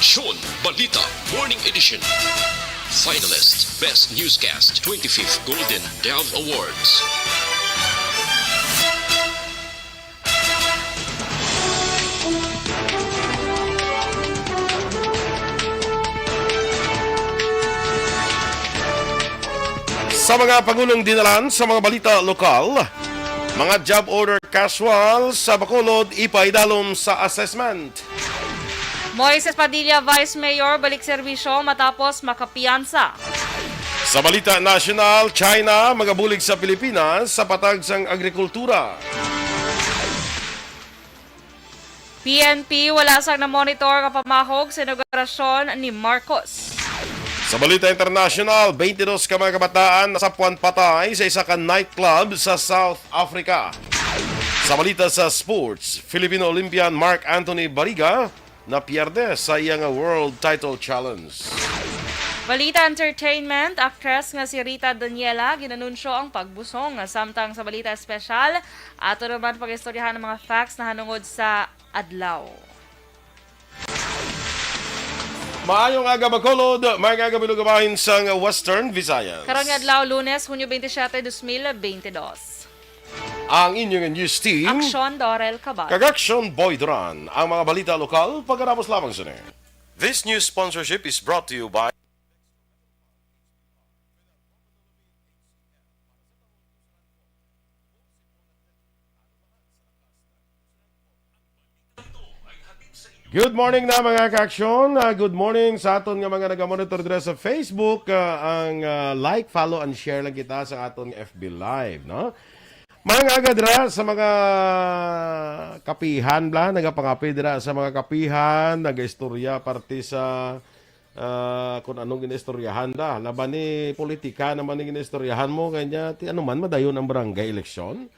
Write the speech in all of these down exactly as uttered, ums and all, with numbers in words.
Aksyon Balita Morning Edition. Finalist, Best Newscast, twenty-fifth Golden Dove Awards. Sa mga pangulong dinalan sa mga balita lokal, mga job order casual sa Bacolod ipaidalom sa assessment. Moises Padilla, Vice Mayor, balik serbisyo matapos makapiyansa. Sa balita nasyonal, China magabulig sa Pilipinas sa patag sang agrikultura. P N P, wala sang na-monitor nga pamahog sa inaugurasyon ni Marcos. Sa balita internasyonal, twenty-two ka mga kabataan nasapwan patay sa isa ka nightclub sa South Africa. Sa balita sa sports, Filipino Olympian Mark Anthony Bariga napierde sa iya nga World Title Challenge. Balita entertainment, aktres nga si Rita Daniela ginanunsyo ang pagbusong. Samtang sa balita espesyal, ato naman pag-istoryahan ang mga facts nahanungod sa adlaw. Maayong aga, Bacolod. Maayong aga, Bilog, bahin sang Western Visayas. Karon nga adlaw, Lunes, Hunyo twenty-seven, dos mil twenty-two. Ang inyong news team, Aksyon Dorel Cabal. Kag Aksyon Boy Duran. Ang mga balita lokal, pagkatapos lamang sini. This news sponsorship is brought to you by Good morning na, mga ka-aksyon. Ah, good morning sa aton nga mga nagamonitor dira sa Facebook. Ah, ang, ah, like, follow, and share lang kita sa aton F B Live, no? Mga aga dira sa mga kapihan, bla, nagapangapi dira sa mga kapihan, nagaistorya parte sa, ah, kung anong ginaistoryahan da. Laban ni politika naman ni ginaistoryahan mo, kanya ti ano man madayon ang barangay eleksyon.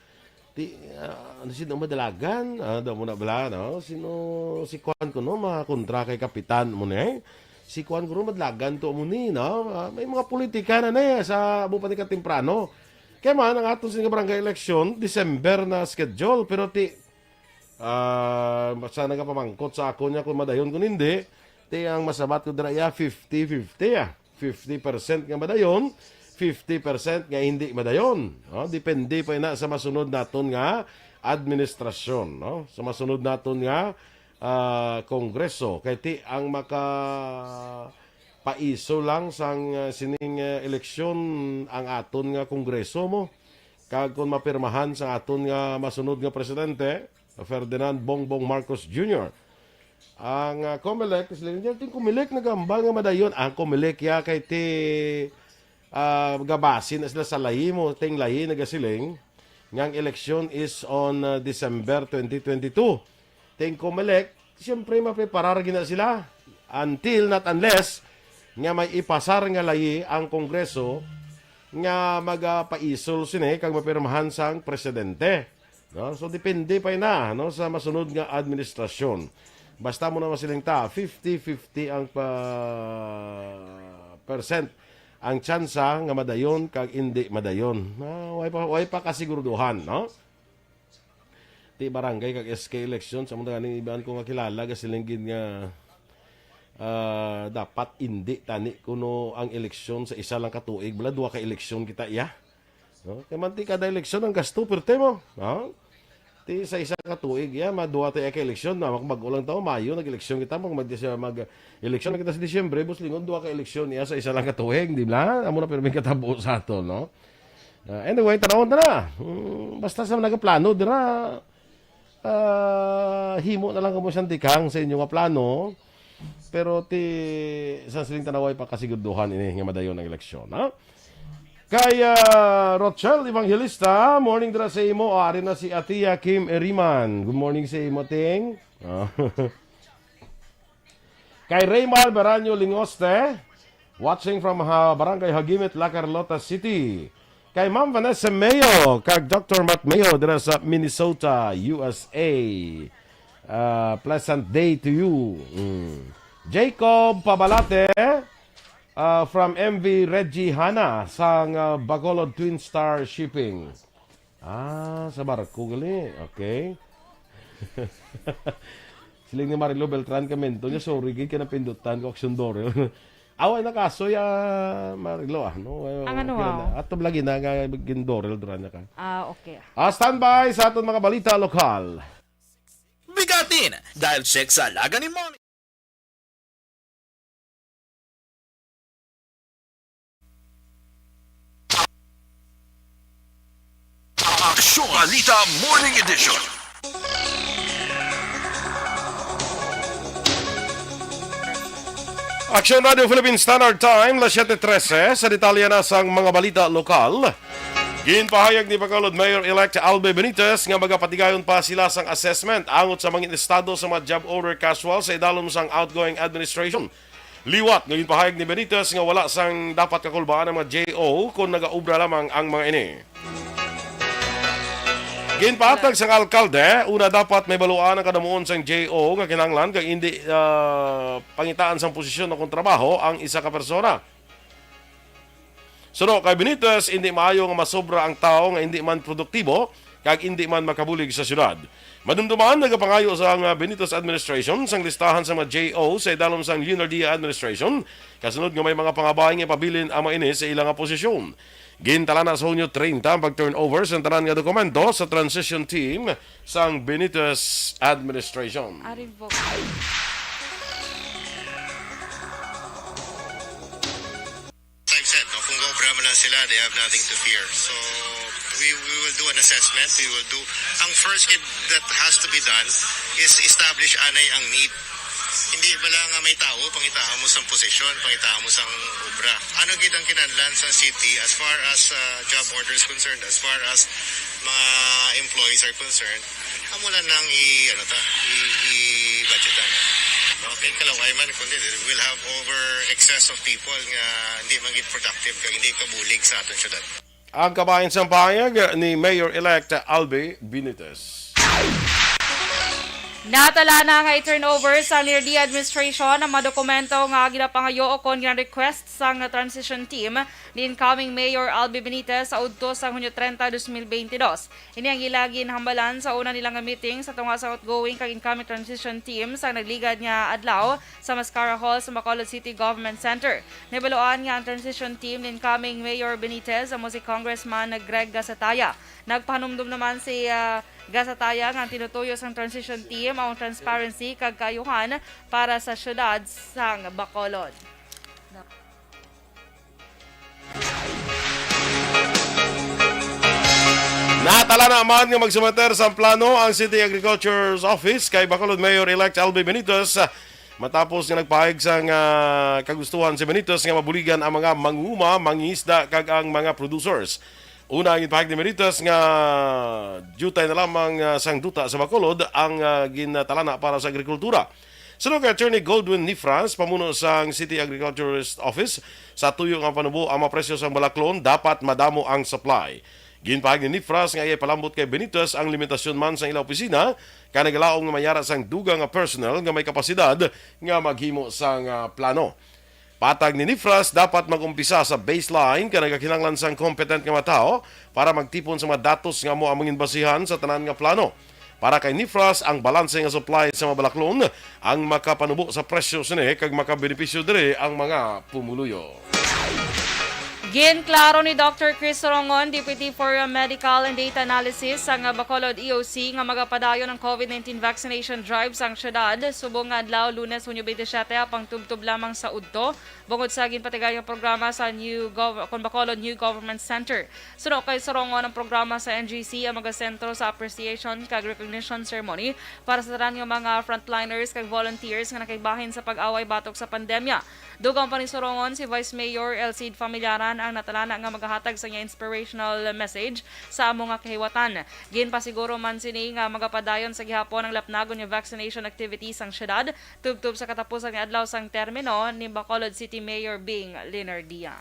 Ti, ah, ano, sino madalagan? Ah, daw mo na bala, no? Sino, si Kwan ko, no? Mga kontra kay Kapitan mo ni, eh. Si Kwan ko, no? Madalagan to mo ni, no? Ah, may mga politika na, na, eh, sa amo pa ni katemprano. Kaya man, ang aton sini nga barangay election, December na schedule. Pero ti, ah, sa nagapamangkot sa ako niya kung madayon kung hindi, ti ang masabat ko dira iya, fifty fifty, ah. Fifty percent nga madayon, fifty percent nga hindi madayon. No? Depende pa ina sa masunod naton nga administrasyon, no? Sa masunod naton nga, ah, kongreso. Kay ti ang maka paiso lang sang, ah, sining, ah, eleksyon ang aton nga kongreso mo. Kag kung mapirmahan sa aton nga masunod nga presidente, Ferdinand Bongbong Marcos Junior, ang, ah, Comelec, sila niya, ting Comelec nagambal nga madayon. Ang Comelec ya kay ti, ah, gabasi na sila sa layi mo, ting layi nagasiling nga ang eleksyon is on, ah, December twenty twenty-two. Ting Comelec, siyempre mapreparar gina sila until, not unless, nga may ipasar nga layi ang Kongreso nga magapaisol sini kag mapirmahan sang presidente. No? So, depende pa ina, no, sa masunod nga administrasyon. Basta mo na masiling ta, fifty fifty ang pa-, percent ang tsansa nga madayon kag indi madayon. Ah, way pa, way pa kasigurduhan, no? Ti barangay kag S K election, sa mga ganing iban ko nga kilala, gasiling gid nga, ah, dapat indi tani kuno ang eleksyon sa isa lang ka tuig. Bala, duha ka eleksyon kita iya. No? Kay man ti kada eleksyon ang gasto, perte mo. No? Ti sa isa ka tuig iya, maduha ta iya ka eleksyon, na makabag-o lang tawo, Mayo, nag-eleksyon kita, mag, mag, mag-eleksyon kita sa Disyembre, bus lingon, duha ka eleksyon iya sa isa lang ka tuig, di ba? Amo na pirmi katabo sa ato, no? Ah, anyway, tanawon ta na. Hmm, basta sa nagaplano dira, ah, himo na lang kamo siyang tikang sa inyo nga plano. Pero ti sa siling tanaway pa kasigurduhan ini nga madayon ang eleksyon, ha? Kay, ah, Rochelle Evangelista, morning dira sa imo. O, ari na si Atia Kim Eriman. Good morning sa imo, Ting. Ah. Kay Raymar Beraño Lingoste, watching from ha, Barangay Hagimit, La Carlota City. Kay Ma'am Vanessa Mayo, kag Doctor Matt Mayo, dira sa Minnesota, U S A. Ah, pleasant day to you. Mm. Jacob Pabalate, ah, from M V Reggie Hana, sang, ah, Bacolod Twin Star Shipping. Ah, sa barko gali. Okay. Siling ni Marilo Beltran ka mento niya, sorry, gid ka napindutan ko, action Dorel. Awa na kaso ya Marilo, ah, no? Ang ano, okay na. Ato lagi na nga gindorel dura niya ka. Ah, okay. Ah, standby sa aton mga balita lokal. Bigatin, dahil check sa alaga ni Mommy. Aksyon Balita Morning Edition. Aksyon Radio Philippine Standard Time, las siete trese. Sa detalye na sang mga balita lokal, ginpahayag ni Bacolod Mayor-elect Albi Benitez nga magapatigayon pa sila sang assessment angot sa mga estado sa mga job order casual sa idalom sang outgoing administration. Liwat nga ginpahayag ni Benitez nga wala sang dapat kakulbaan ang mga J O kon nagaobra lamang ang mga ini. Ginpahatag sang alkalde, una dapat may baluan ang kadamuon sang J O nga kinahanglan kag indi, ah, pangitaan sang posisyon o kung trabaho ang isa ka persona. Suno kay Benitez, indi maayo nga masobra ang tawo nga indi man produktibo kag indi man makabulig sa syudad. Madumduman, nagapangayo sa nga Benitez administration sang listahan sa mga J O sa idalom sang Leonardia administration, kasunod nga may mga pangabay nga ipabilin ang mga ini sa ila nga posisyon. Gintalana sa Hunyo treinta ang pag-turnover sa tanan nga dokumento sa transition team sang Benitez administration. I've said, no, kung gaobra man lang sila, they have nothing to fear. So, we, we will do an assessment. We will do, ang first kid that has to be done is establish anay ang need. Hindi bala nga may tawo, pangitaan mo sang posisyon, pangitaan mo sang obra. Ano gid ang kinahanglan sa city as far as, uh, job order is concerned, as far as mga employees are concerned? Amo lang nang i-, ano ta, i-, i-budgetan. Okay, kalaway man, kundi we'll have over excess of people nga hindi man gid productive kag hindi kabulig sa aton syudad. Ang kabahin sang pahayag ni Mayor-elect Albi Benitez. Natala na nga i-turnover sa Leonardia administration ang mga dokumento nga ginapangayo o kon gina-request sang transition team ni incoming Mayor Albi Benitez sa udto sang Hunyo treinta, dos mil beintidos. Ini ang ila ginhambalan sa una nila nga meeting sa tunga sa outgoing kag incoming transition team sa nagligad nga adlaw sa Mascara Hall sa Bacolod City Government Center. Nahibaluan nga ang transition team ni incoming Mayor Benitez amo si Congressman Greg Gasataya. Nagpahanumdom naman si, ah, Gasataya nga ang tinutuyo sang transition team ang transparency kag kaayuhan para sa siyudad sang Bacolod. Natala na man nga magsumiter sang plano ang City Agriculture's Office kay Bacolod Mayor-elect Albi Benitez, matapos nga nagpahayag sang, ah, kagustuhan si Benitez nga mabuligan ang mga manguma, mangingisda, kag ang mga producers. Una, ang ginpahayag ni Benitez nga diutay na lamang, ah, sang duta sa Bacolod ang, ah, ginatalana para sa agrikultura. Suno kay Attorney Goldwin Nifras, pamuno sang City Agriculturist Office, sa tuyo nga panubo ang mga presyo sang balaklon, dapat madamo ang supply. Ginpahayag ni Nifras nga iya ipalambot kay Benitez ang limitasyon man sang ila opisina, kay nagalaom nga may ara sang dugang nga personnel nga may kapasidad nga maghimo sang, ah, plano. Patag ni Nifras, dapat mag-umpisa sa baseline kay nagakinahanglan sang competent nga mga tawo para magtipon sa mga datos nga amo ang mangin basihan sa tanan nga plano. Para kay Nifras, ang balanse nga supply sa mga balaklon ang makapanubo sa presyo sini kag makabenepisyo diri ang mga pumuluyo. Ginklaro ni Doctor Chris Sorongon, Deputy for Medical and Data Analysis sang Bacolod E O C, nga magapadayon ang COVID nineteen vaccination drive sang syudad subong nga adlaw, Lunes, Hunyo twenty-seven, apang tubtob lamang sa udto, bungod sa ginpatigayon nga programa sa New Gov-, kon Bacolod New Government Center. Suno kay Sorongon, ang programa sa N G C ang magasentro sa appreciation kag recognition ceremony para sa tanan nga mga frontliners kag volunteers nga nakaibahin sa pag-away batok sa pandemya. Dugang pa ni Sorongon, si Vice Mayor Elcid Familiaran ang natalana nga magahatag sa iya inspirational message sa amo nga kahiwatan. Ginpasiguro man sini nga magapadayon sa gihapon ang lapnagon nga vaccination activity sang syudad tubtob sa katapusan nga adlaw sang termino ni Bacolod City Mayor Bing Leonardia.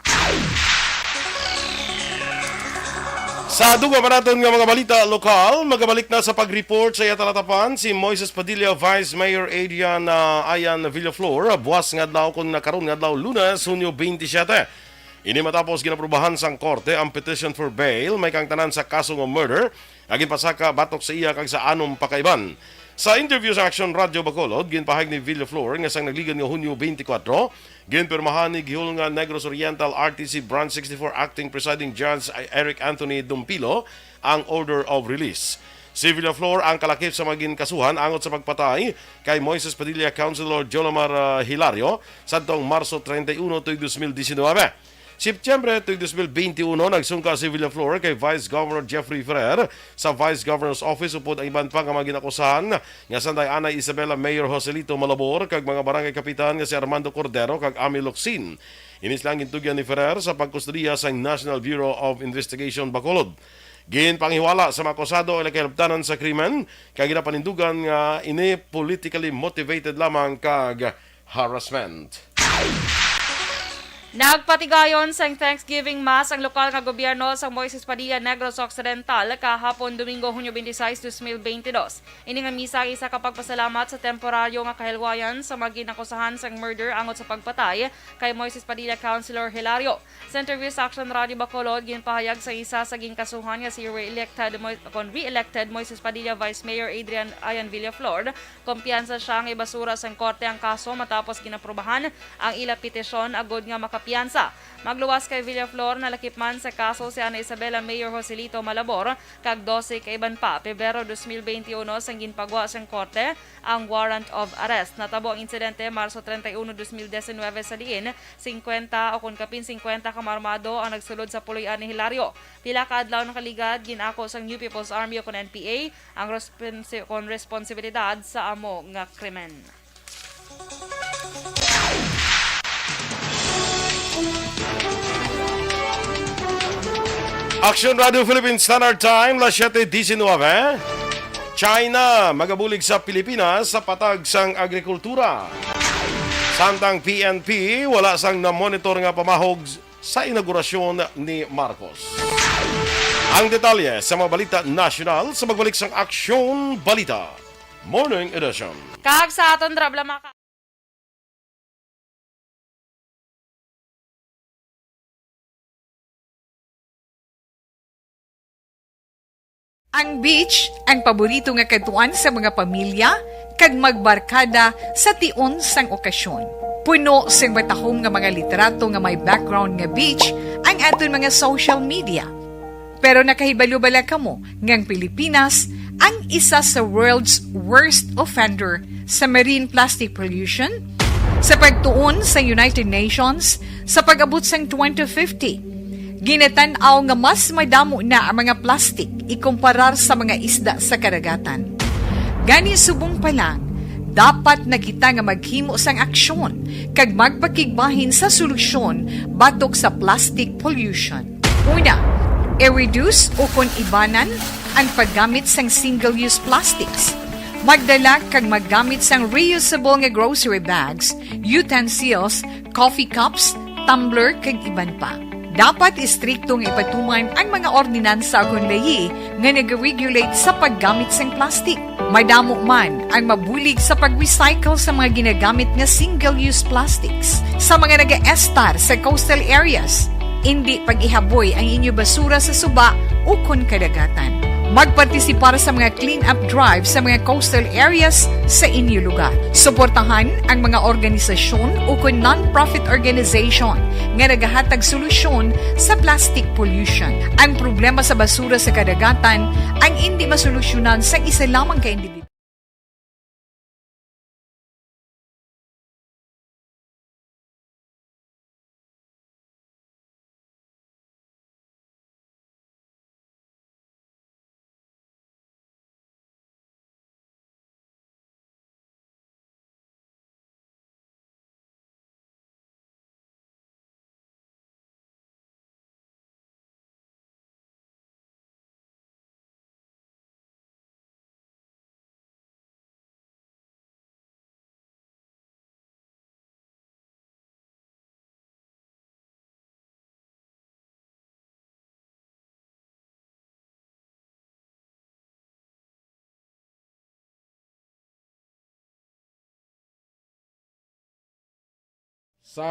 Sa dugang pa naton nga mga balita lokal, magabalik na sa pag-report sa iya talatapan si Moises Padilla, Vice Mayor Adrian, ah, Ayan Villaflor, buwas nga adlaw kon na karon nga adlaw, Lunes, Hunyo twenty-seven. Ini matapos ginaprubahan sang korte ang petition for bail may kaangtanan sa kaso nga murder nga ginpasaka batok sa iya kag sa anom pa ka iban. Sa interview sa Action Radio Bacolod, ginpahayag ni Villaflor nga sang nagligad nga Hunyo twenty-four, ginpirmahan ni Gihulngan Negros Oriental R T C Branch sixty-four Acting Presiding Judge Eric Anthony Dumpilo ang order of release. Si Villaflor ang kalakip sa mga ginkasuhan angot sa pagpatay kay Moises Padilla, Councilor Jolomar, ah, Hilario, sadtong Marso treinta y uno, tuig dos mil diecinuebe. Setyembre tuig dos mil benti uno, nagsungka si Villaflor kay Vice Governor Jeffrey Ferrer sa Vice Governor's Office upod ang iban pa nga mga ginakusahan nga sanday anay Isabela Mayor Joselito Malabor kag mga barangay kapitan nga si Armando Cordero kag Ami Locsin. Ini sila ang gintugyan ni Ferrer sa pagkustodiya sang National Bureau of Investigation Bacolod. Ginpanghiwala sa mga akusado ang nakahaluptanan sa krimen kag ginapanindugan nga ini politically motivated lamang kag harassment. Nagpatigayon sang Thanksgiving Mass ang lokal nga gobyerno sa Moises Padilla, Negros Occidental, kahapon, Domingo, Hunyo twenty-six, dos mil benti dos. Ini nga misa ang isa ka pagpasalamat sa temporaryo nga kahilwayan sa mga ginakusahan sang murder angot sa pagpatay kay Moises Padilla, Councilor Hilario. Sa interview sa Action Radio Bacolod, ginpahayag sa isa sa ginkasuhan nga si re-elected Mo-, kon re-elected Moises Padilla, Vice Mayor Adrian Ayan Villaflor, kumpiyansa siya nga ibasura sang korte ang kaso matapos ginaprubahan ang ila petisyon agud nga makapiyansa. Magluwas kay Villaflor, nalakip man sa kaso si Ana Isabela Mayor Joselito Malabor kag dose ka iban pa, Pebrero dos mil benti uno, sang ginpagwa sang korte ang warrant of arrest. Natabo ang insidente Marso treinta y uno, dos mil diecinuebe, sa diin singkwenta o kon kapin singkwenta ka mga armado ang nagsulod sa puloy-an ni Hilario. Pila ka adlaw nakaligad, gin-ako sang New People's Army o kon N P A ang responsi-, kon responsibilidad sa amo nga krimen. Action Radio Philippine Standard Time, las siete diecinueve. China magabulig sa Pilipinas sa patag sang agrikultura. Samtang P N P wala sang namonitor nga pamahog sa inaugurasyon ni Marcos. Ang detalye sa mga balita nasyonal sa pagbalik sang Aksyon Balita Morning Edition. Kag sa aton drama ka- Ang beach, ang paborito nga kadtuan sa mga pamilya kag magbarkada sa tion sang okasyon. Puno sing matahom nga mga litrato nga may background nga beach ang aton mga social media. Pero nakahibalo bala kamo nga ang Pilipinas ang isa sa world's worst offender sa marine plastic pollution? Sa pagtuon sa United Nations, sa pag-abot sang twenty fifty, ginatan-aw nga mas madamo na ang mga plastic ikumparar sa mga isda sa kadagatan. Gani, subong pa lang, dapat na kita nga maghimo sang aksyon kag magpakigbahin sa solusyon batok sa plastic pollution. Una, i-reduce o kon ibanan ang paggamit sang single-use plastics. Magdala kag maggamit sang reusable nga grocery bags, utensils, coffee cups, tumbler, kag iban pa. Dapat istrikto nga ipatuman ang mga ordinansa kon layi nga nag-regulate sa paggamit sang plastic. Madamo man ang mabulig sa pag-recycle sa mga ginagamit nga single-use plastics. Sa mga nagaestar sa coastal areas, indi pag-ihaboy ang inyo basura sa suba ukon kadagatan. Magpartisipar sa mga clean-up drive sa mga coastal areas sa inyo lugar. Suportahan ang mga organisasyon ukon non-profit organization nga nagahatag solusyon sa plastic pollution. Ang problema sa basura sa kadagatan ang indi masolusyonan sa isa lamang ka individual. Sa,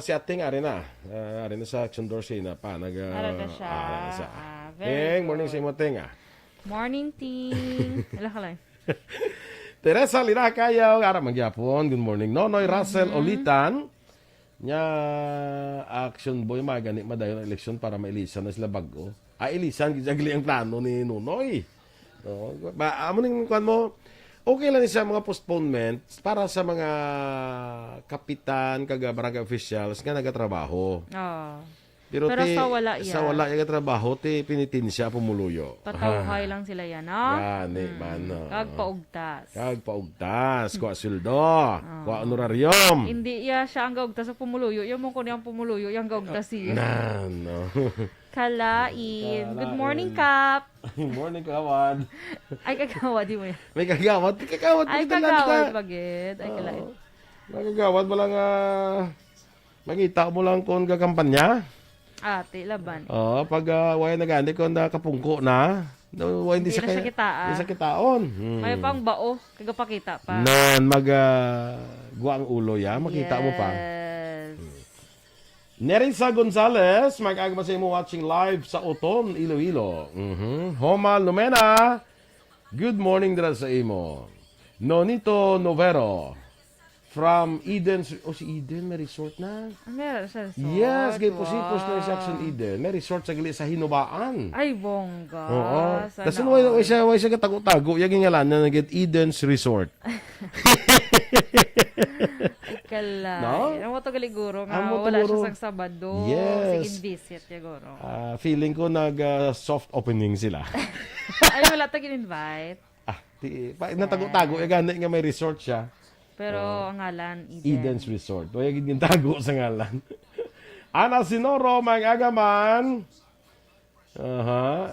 si Ating ari na. Ah, ari na sa Action Dorsey na pa. Nag, ah, Ara na siya. Ah, ari na siya. Ah, very Ting, morning good. Sa imo, Ting, ah. Morning, Ting. Wala ka lang. Teresa Linacayo, ara man gyapon. Good morning. Nonoy Russell Mhm. Olitan. Nya, Action Boy, magani madayon ang eleksyon para mailisan na sila bag-o. Ah, ilisan, gid gali ang plano ni Nonoy. No? Ba, amo ning kuwan mo, okay lang ni sa mga postponement para sa mga kapitan, kag barangay officials nga nagatrabaho. Oo. Pero Pero ti, sa wala sa yan. wala yung trabaho, ti pinitensya pumuluyo. Patawhay lang sila yan, no? Gani Mm. man, no? Kag paugtas. Kag paugtas, kuha sweldo, kuha honorarium. Hindi ya siya ang gaugtas sa pumuluyo. Yung mo kuno ang pumuluyo, yung gaugtas siya. Na, no. Kalain. Good morning, Kalain. Kap. Morning, Kawad. Ay, kagawad, di mo yan. May kagawad, may kagawad, Ay, may kagawad, dala-dala. Bagid. Ay, Oo. kalain. May kagawad, wala nga Makita mo lang kung gakampanya. Ate, laban. Oo, pag, ah, way na gani, kung nakapungko na, no, way, hindi Hindi siya na siya kaya, kitaan. hindi siya kitaon. Hmm. May pang bao, kagapakita pa. Nan, mag, ah, gwa ang ulo, ya. Makita mo pa. Yes. Nerissa Gonzalez, mag-agma sa imo watching live sa Oton, Iloilo. Mhm. Homa Lumena, good morning dira sa imo. Nonito Novero, from Eden, oh, si Eden, may resort na. Ah, meron siya resort. Yes, gay pusi-, Wow. post na sa Action Eden. May resort sa gali sa Hinubaan. Ay, bongga. Oo. Sana Tapos all. Way, way siya, way siya katago-tago. Yung ngalanan na gid Eden's Resort. Ay, kalay. No? Ang mo to galiguro nga, Ang mo to wala siya guro. sang Sabado. Yes. Sige, visit, siguro. Ah, feeling ko nag, ah, soft opening sila. Ay, wala to gin-invite. Ah, di, pa, natago-tago, Yes. eh, gani nga may resort siya. Pero Oh. ang ngalan, Eden. Eden's Resort. Wala gid gintago sa ngalan. Ana Sinoro, mag-agaman. Aha.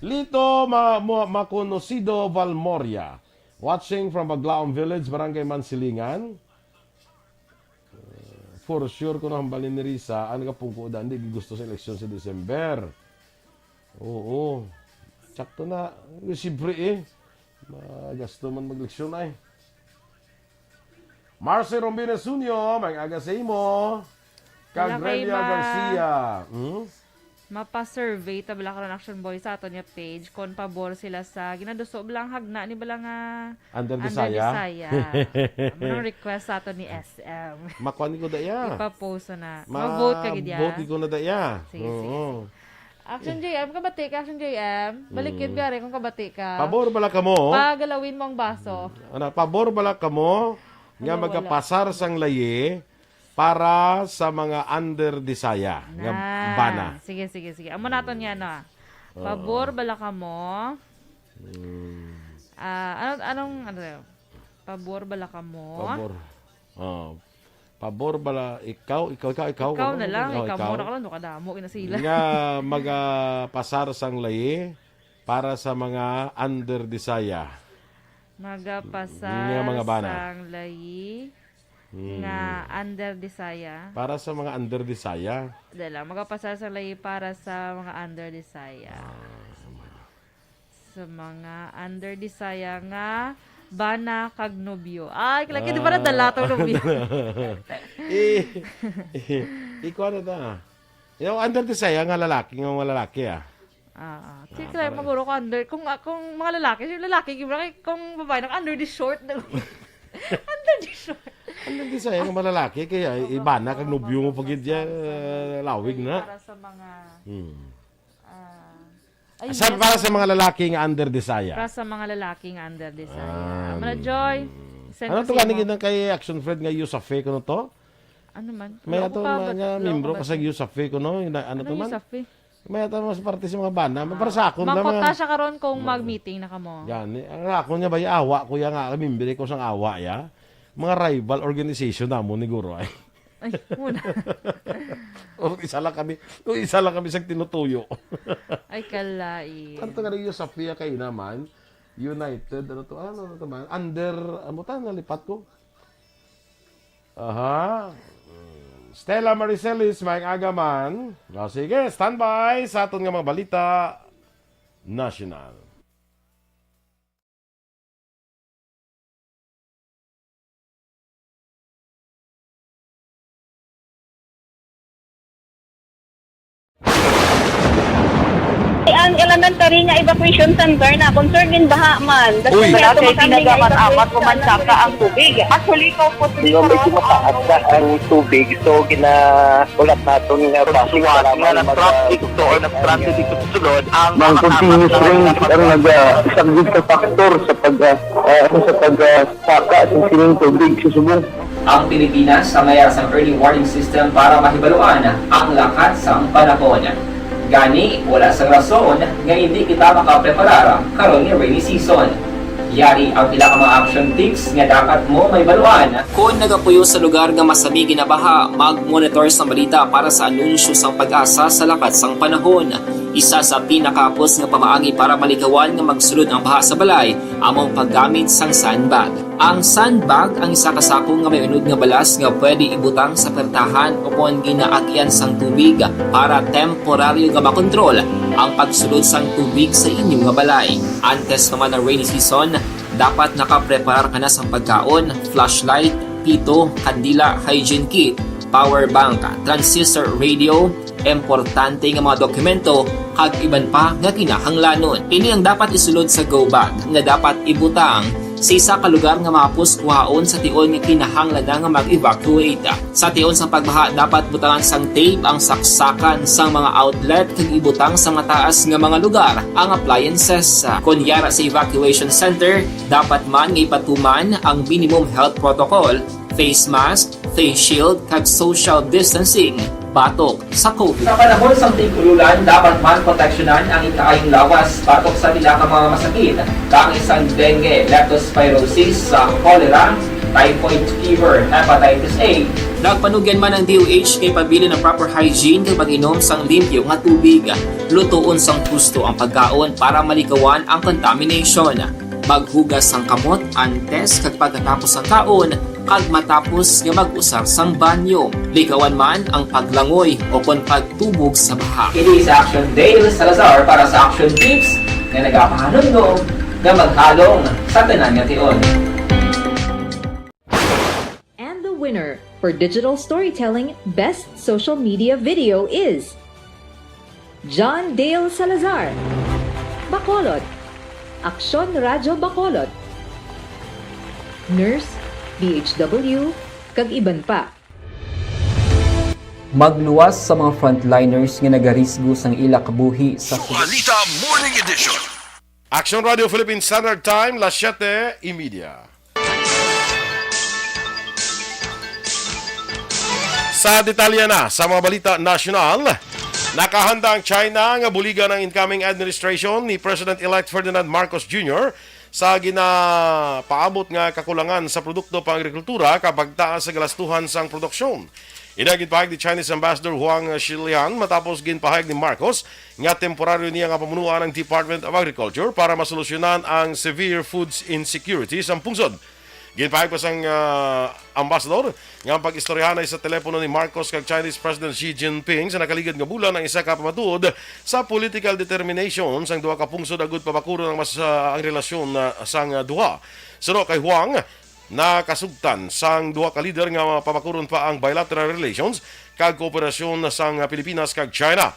Lito Ma-, Mo-, Maconocido Valmoria. Watching from Baglaon Village, Barangay Mansilingan. Uh, for sure, kung nahambalin ni Risa, ang kapungko da, hindi gusto sa eleksyon sa December. Oo. Sakto na. Siyempre eh. Magasto man mag-eleksyon ay. Marcy Rombines Junior, mag-aga sa imo. Kag Wala kay Relia ma- Garcia. Hmm? Mapa-survey ta bala karon, Action Boy, sa aton nga page kon pabor sila sa ginaduso bala ang hagna ni bala nga Under Under Desaya. Desaya. Manang request sa aton ni S M. Makuha ni ko daya. Ipa-post na. Ma-, Ma-vote ka gid ya. Vote ko na daya. Sige, Oo. sige, sige. Action J M, kabati ka, Action J M. Balik yun, Mm. gari, kung kabati ka. Pabor bala kamo? Pagalawin mo ang baso. Ano, pabor bala kamo nga Ano, wala. magapasar sang layi para sa mga under Desaya nga Nan. bana? Sige, sige, sige. Amo naton yan, no? Oo. Pabor bala kamo? Mm. Ah, ano, anong, ano, pabor bala kamo? Pabor. Oh. Pabor bala, ikaw, ikaw, ikaw, ikaw, Ikaw na lang, ikaw, ikaw ikaw. muna ka lang, no, kadamo, ina sila. Nga magapasar sang layi para sa mga under Desaya. Magapasar Nga mga bana. sang layi Hmm. nga under Desaya. Para sa mga under Desaya. Dala, magapasar sang layi para sa mga under Desaya. Ah, sa mga Sa mga under Desaya nga bana kag nobyo. Ay, kala, di ba Ah. nadala tong nobyo? Eh, eh, ikuha na ta. Yung under Desaya nga lalaki, nga mga lalaki, ah. Ah, ah. Ah, Kaya kaya para maguro ko under, kung, ah, kung mga lalaki, yung lalaki, yung lalaki, kung babae, naka under the short. Under the short. Under Desaya nga mga lalaki, kaya Ang ibana kag mga nobyo mo pag-, pagid yan, sa mga lawig na. Para sa mga, Hmm. ah, Ay, Sa, yes. para sa mga lalaki nga under Desaya. Para sa mga lalaki nga under Desaya. Ah. Amo na, Joy, send Ano ko to sa gani imo. gid ang kay Action Fred nga Yusafe kuno to? Ano man? May Wala ato ko ka, mga but nga wala ko membro ba ka sa siya? Yusafe kuno, yung na-, ano Ano to man? Yusafe? May ato mas parte sa mga bana, Ah, para sa akon lang, mangkot mga ta siya karon kung mga mag-meeting na kamo. Gani. Ang akon nga ba, awa ko ya nga, member ko sang awa ya. Mga rival organization namo ni Guro ay. Ay, muna. O, isa lang kami, o, isa lang kami sa tinutuyo. Ay, kalain. Tanto nga rin yung Sophia kayo naman, United, ano to, ano to man, under, ano ta, nalipat ko. Aha. Stella Maricelis, may aga man. O, sige, standby sa aton nga mga balita national. Ang elementary nga evacuation center na concern din baha man. Uy. Wala kay pinagamat-amat o mansaka ang tubig. Actually, ko po. Di ba, medyo mataas na ang tubig, so ginahulat naton nga basi nga nag-traffic to or nag-transit dito sa sulod ang mga continuous rain ang nag-, ah, isa gid ka factor sa pag, ah, ah, sa pag, ah, saka sa sining tubig sa subong. Ang Pilipinas ang mayara sang early warning system para mahibaluan ang lakat sang panahon. Gani, wala sang rason nga hindi kita makapreparar karon nga rainy season. Yari ang pila ka mga action tips nga dapat mo mahibaluan. Kon nagapuyo sa lugar nga masami ginabaha, mag-monitor sang balita para sa anunsyo sang PAGASA sa lakat sang panahon. Isa sa pinakahapos nga pamaagi para malikawan nga magsulod ang baha sa balay amo ang paggamit sang sandbag. Ang sandbag ang isa ka sako nga may unod nga balas nga pwede ibutang sa pertahan o kon ginaagian sang tubig para temporaryo nga makontrol ang pagsulod sang tubig sa inyo nga balay. Antes pa man ang rainy season, dapat nakapreparar ka na sang pagkaon, flashlight, pito, kandila, hygiene kit, power bank, transistor radio, importante nga mga dokumento, kag iban pa nga kinahanglanon. Ini ang dapat isulod sa go bag nga dapat ibutang sa isa ka lugar nga mahapos kuhaon sa tion nga kinahanglan na nga mag-evacuate. Sa tion sang pagbaha, dapat butangan sang tape ang saksakan sang mga outlet kag ibutang sa mataas nga mga lugar ang appliances. Kon yara sa evacuation center, dapat man nga ipatuman ang minimum health protocol, face mask, face shield, kag social distancing batok sa COVID. Sa panahon sang tig-ululan, dapat man proteksyonan ang ikaayong lawas batok sa pila ka mga masakit, kaangay sang dengue, leptospirosis, sa cholera, typhoid fever, hepatitis A. Nagpanugyan man ang D O H kay pabilin ang proper hygiene kag pag-inom sang limpyo nga tubig, lutoon sang husto ang pagkaon para malikawan ang contamination. Maghugas sang kamot antes kag pagkatapos sang kaon, kag matapos nga mag-usar sang banyo. Likawan man ang paglangoy o kon pagtubog sa baha. Ini si Action Dale Salazar para sa Action Tips nga nagapahanumdom nga maghalong sa tanan nga tion. And the winner for digital storytelling best social media video is John Dale Salazar, Bacolod, Aksyon Radyo Bacolod, Nurse, D H W, kag iban pa. Magluwas sa mga frontliners nga nagarisgo sang ila kabuhi sa Balita Morning Edition. Action Radio Philippine Standard Time, las siete y media. Sa detalye na sa mga balita nasyonal, nakahanda ang China nga buligan ang incoming administration ni President-elect Ferdinand Marcos Junior sa ginapaabot nga kakulangan sa produkto pang-agrikultura kag pagtaas sa galastuhan sang produksyon. Ini ang ginpahayag ni Chinese Ambassador Huang Shilian matapos ginpahayag ni Marcos nga temporaryo niya nga pamunuan ang Department of Agriculture para masolusyonan ang severe foods insecurity sang pungsod. Ginpahayag pa sang, ah, ambassador nga ang pag-istoryahanay sa telepono ni Marcos kag Chinese President Xi Jinping sa nakaligad nga bulan ang isa ka pamatuod sa political determination sang duha ka pungsod agud pabakuron ang mas, ah, ang relasyon, ah, sang, ah, duha. Suno kay Huang, nakasugtan sang duha ka lider nga pabakuron pa ang bilateral relations kag kooperasyon sang Pilipinas kag China.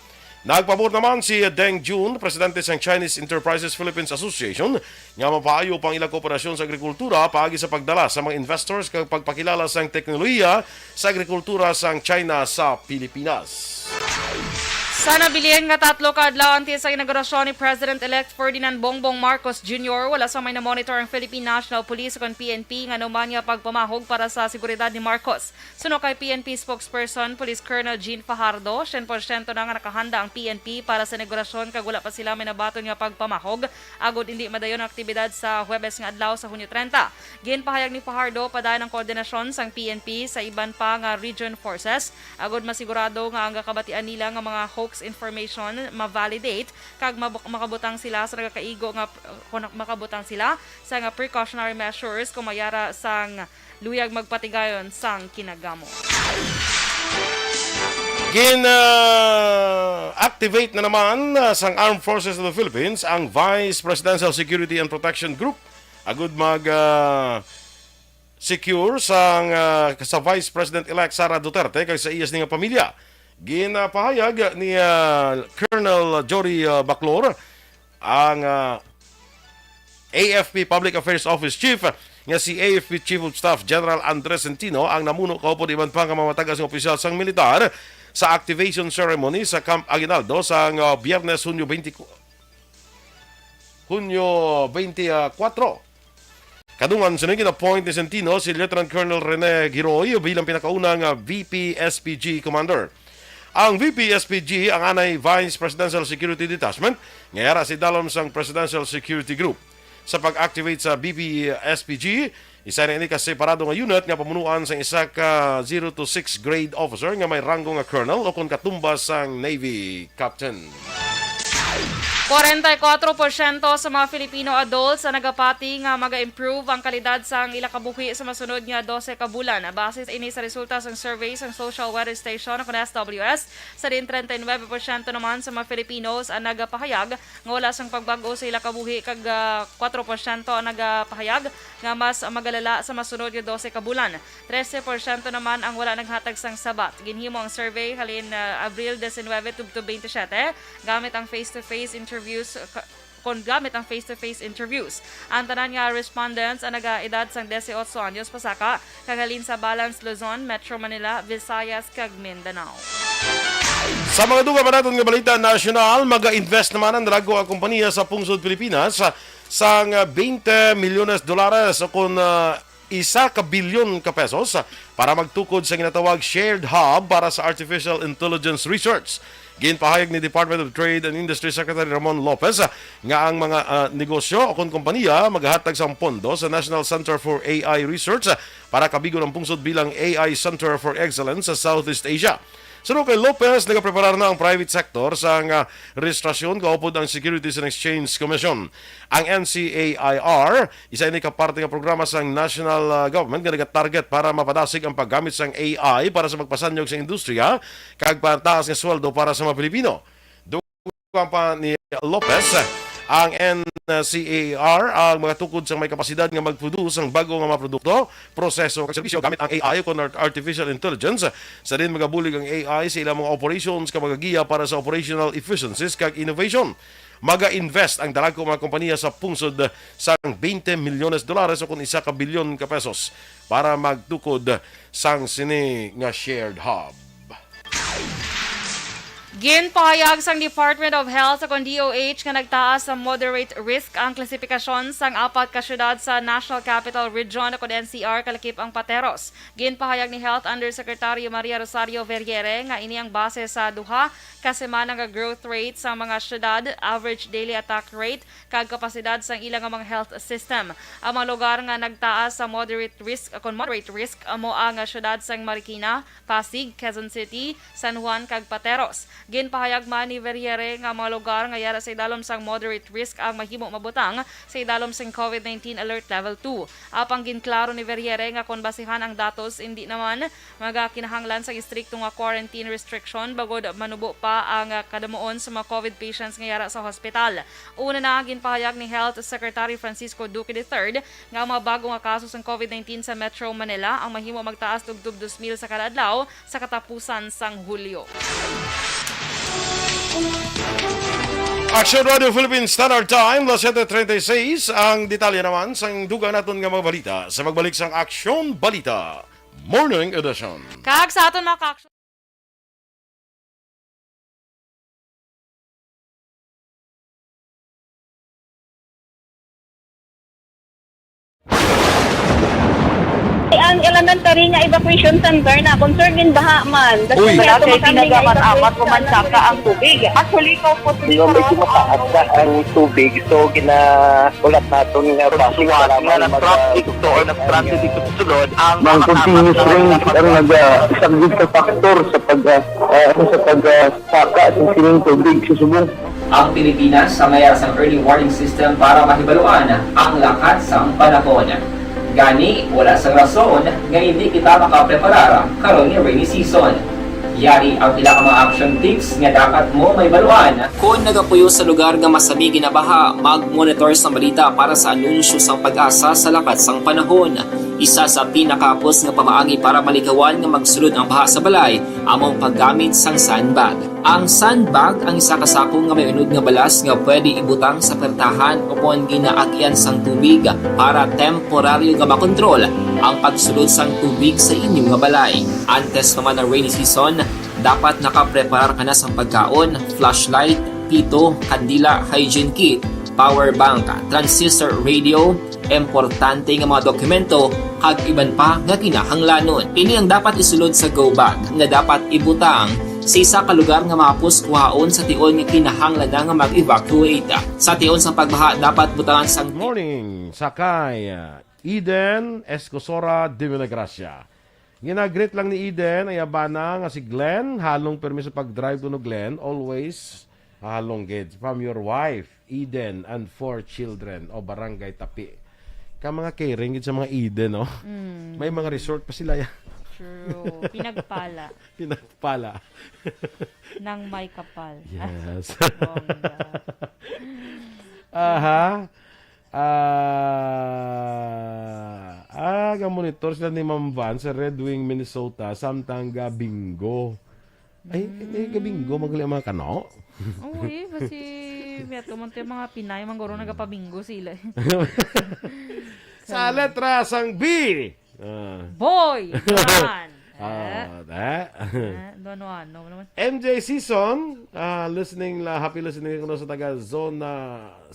Nagpabor naman si Deng Jun, presidente sang Chinese Enterprises Philippines Association, nga mapaayo pa ang ilang kooperasyon sa agrikultura paagi sa pagdala sa mga investors kag pagpakilala sang teknolohiya sa agrikultura sang China sa Pilipinas. Sa nabilin nga tatlo ka adlaw antes sa inaugurasyon ni President-elect Ferdinand Bongbong Marcos Junior, wala sang may na-monitor ang Philippine National Police ukon P N P ngano man nga pagpamahog para sa seguridad ni Marcos. Suno kay P N P spokesperson Police Colonel Jean Fajardo, syen porsyento na nga nakahanda ang P N P para sa inaugurasyon kag wala pa sila may nabaton nga pagpamahog agod indi madayon ang aktibidad sa Huwebes nga adlaw sa Hunyo trenta. Ginpahayag ni Fajardo, padayon ang koordinasyon sang P N P sa iban pa nga region forces agod masigurado nga ang gakabatian nila nga mga hoax information ma-validate kag mab-, makabutang sila sa nagakaigo nga, kon makabutang sila sa nga precautionary measures kung mayara sang luyag magpatigayon sang kinagamo. Gin, ah, activate na naman, ah, sang Armed Forces of the Philippines ang Vice Presidential Security and Protection Group agud mag, ah, secure sang, ah, sa Vice President-elect Sara Duterte kag sa iya sini nga pamilya. Ginapahayag ni, ah, Colonel Jory, ah, Baclor, ang, ah, A F P Public Affairs Office Chief, nga si A F P Chief of Staff General Andres Centino ang namuno kaupod iban pa nga mga matagas nga opisyal sang militar sa activation ceremony sa Camp Aguinaldo sang, ah, Biyernes, Hunyo twenty, Hunyo twenty-four. Kadungan sini, gin-appoint ni Centino si Lieutenant Colonel Rene Giroy bilang pinakauna nga V P S P G Commander. Ang V P S P G ang anay Vice Presidential Security Detachment nga yara sa idalom sang Presidential Security Group. Sa pag-activate sa V P S P G, isa na ini ka separado nga unit nga pamunuan sang isa ka zero to six grade officer nga may ranggo nga colonel o kon katumbas sang Navy Captain. Kwarenta y kuwatro porsyento sa mga Filipino adults ang nagapati nga maga-improve ang kalidad sang ila kabuhi sa masunod nga dose ka bulan. Base ini sa resulta sang survey sang Social Weather Station, kon S W S, sa diin treinta y nueve porsyento naman sa mga Filipinos ang nagapahayag nga wala sang pagbag-o sa ila kabuhi, kag, ah, kuwatro porsyento ang nagapahayag nga mas magalala sa masunod nga dose ka bulan. Trese porsyento naman ang wala naghatag sang sabat. Ginhimo ang survey halin, ah, Abril diecinuebe tubtob twenty-seven gamit ang face-to-face interviews, ka-, kon gamit ang face-to-face interviews. Ang tanan nga respondents ang nagaedad sang dieciocho anyos pasaka, kag halin sa Balance Luzon, Metro Manila, Visayas, kag Mindanao. Sa mga dugang pa naton nga balita nasyonal, maga-invest naman ang dalago nga kompanya sa pungsod Pilipinas sang twenty milyones dolares o kon, ah, isa ka bilyon ka pesos para magtukod sa ginatawag shared hub para sa artificial intelligence research. Ginpahayag ni Department of Trade and Industry Secretary Ramon Lopez nga ang mga, ah, negosyo o kon kompanya maghatag sang pondo sa National Center for A I Research para kabigon ang pungsod bilang A I Center for Excellence sa Southeast Asia. Suno kay Lopez, nagapreparar na ang private sector sang rehistrasyon kaupod ang Securities and Exchange Commission. Ang N C A I R, isa ini ka parte nga programa sang national, ah, government nga nagatarget para mapadasig ang paggamit sang A I para sa pagpasanyog sa industriya kag pataas nga sweldo para sa mga Pilipino. Dugang pa ni Lopez, ang N C A I R ang magatukod sang may kapasidad nga magproduce sang bag-o nga mga produkto, proseso kag serbisyo gamit ang A I kon art-, artificial intelligence. Sa diin magabulig ang A I sa ilang mga operations kag magagiya para sa operational efficiencies kag innovation. Maga-invest ang dalago nga mga kompanya sa pungsod sang twenty milyones dolares o kon isa ka bilyon ka pesos para magtukod sang sini nga shared hub. Ginpahayag sang Department of Health o kon D O H nga nagtaas sa moderate risk ang klasipikasyon sang apat ka syudad sa National Capital Region o kon N C R, kalakip ang Pateros. Ginpahayag ni Health Undersecretary Maria Rosario Vergeire nga ini ang base sa duha ka semana nga growth rate sang mga syudad, average daily attack rate, kag kapasidad sang ila nga mga health system. Ang mga lugar nga nagtaas sa moderate risk, kon moderate risk, amo ang syudad sang Marikina, Pasig, Quezon City, San Juan, kag Pateros. Ginpahayag man ni Vergeire nga mga lugar nga yara sa idalom sang moderate risk ang mahimo mabutang sa idalom sang COVID nineteen Alert Level two. Apang ginklaro ni Vergeire nga kon basihan ang datos, indi naman magakinahanglan sang istrikto nga quarantine restriction, bangod manubo pa ang kadamuon sa mga COVID patients nga yara sa hospital. Una na, ginpahayag ni Health Secretary Francisco Duque the third nga ang mga bag-o nga kaso sang COVID nineteen sa Metro Manila ang mahimo magtaas tubtob dos mil sa kada adlaw sa katapusan sang Hulyo. Action Radio Philippines Standard Time, las siete treinta y seis. Ang detalye naman sang dugang naton nga mga balita sa pagbalik sang Action Balita Morning Edition. Kag sa aton mga ka-action, ang elementary nga evacuation center na concern in baha man. Uy. Wala kay tinaga man, amat ko man saka ang tubig. Actually, ikaw po, di ba, medyo mataas na ang tubig, so gina-, ulat naton nga base nga para nag-traffic to or nag-transit dito sa sulod, ang continuous rain ang nag-, ah, isa gid ka factor sa pag, ah, ah, ano, sa pag, ah, saka sa sining tubig sa subong. Ang Pilipinas sa mayar sang early warning system para mahibaluan ang lakat sang panahon. Gani, wala sang rason nga hindi kita makapreparar karon nga rainy season. Yari ang pila ka mga action tips nga dapat mo mahibaluan. Kon nagapuyo sa lugar nga masami ginabaha, mag-monitor sa balita para sa anunsyo sang PAGASA sa lakat sang panahon. Isa sa pinakahapos nga pamaagi para malikawan nga magsulod ang baha sa balay amo ang paggamit sang sandbag. Ang sandbag ang isa ka sako nga may unod nga balas nga pwede ibutang sa pertahan upon ginaagyan sang tubig para temporaryo nga makontrol ang pagsulod sang tubig sa inyo nga balay. Antes pa man ang rainy season, dapat nakapreparar ka na sang pagkaon, flashlight, pito, kandila, hygiene kit, power bank, transistor radio, importante nga mga dokumento, kag iban pa nga kinahanglanon. Ini ang dapat isulod sa go bag nga dapat ibutang sa isa ka lugar nga mahapos kuhaon sa tion nga kinahanglan na nga mag-evacuate. Sa tion sa pagbaha, dapat butangan sang Morning, Sakay. Eden Escosora de Villagracia. Ginagreet lang ni Eden, ang iya bana nga si Glenn. Halong permi sa pag-drive kuno, Glenn. Always halong gid. From your wife, Eden, and four children. O, Barangay Tapi. Ka mga caring gid sa mga Eden, no? Mm. May mga resort pa sila, ya. True. Pinagpala. Pinagpala. Nang may kapal. Yes. Bongga. Aha. Ah, ah, ga-monitor sila ni Ma'am Van sa Red Wing, Minnesota, samtang ga-bingo. Ay, eh, ga-bingo, magali ang mga kano? Oo, eh, kasi may ato man tayo mga Pinay, mangguro nagapabingo sila. Sa letra sang B. Ah. Boy! Yan! Ah, eh? Eh, ano, ano, ano naman? M J Season, ah, listening la, happy listening kuno sa taga Zona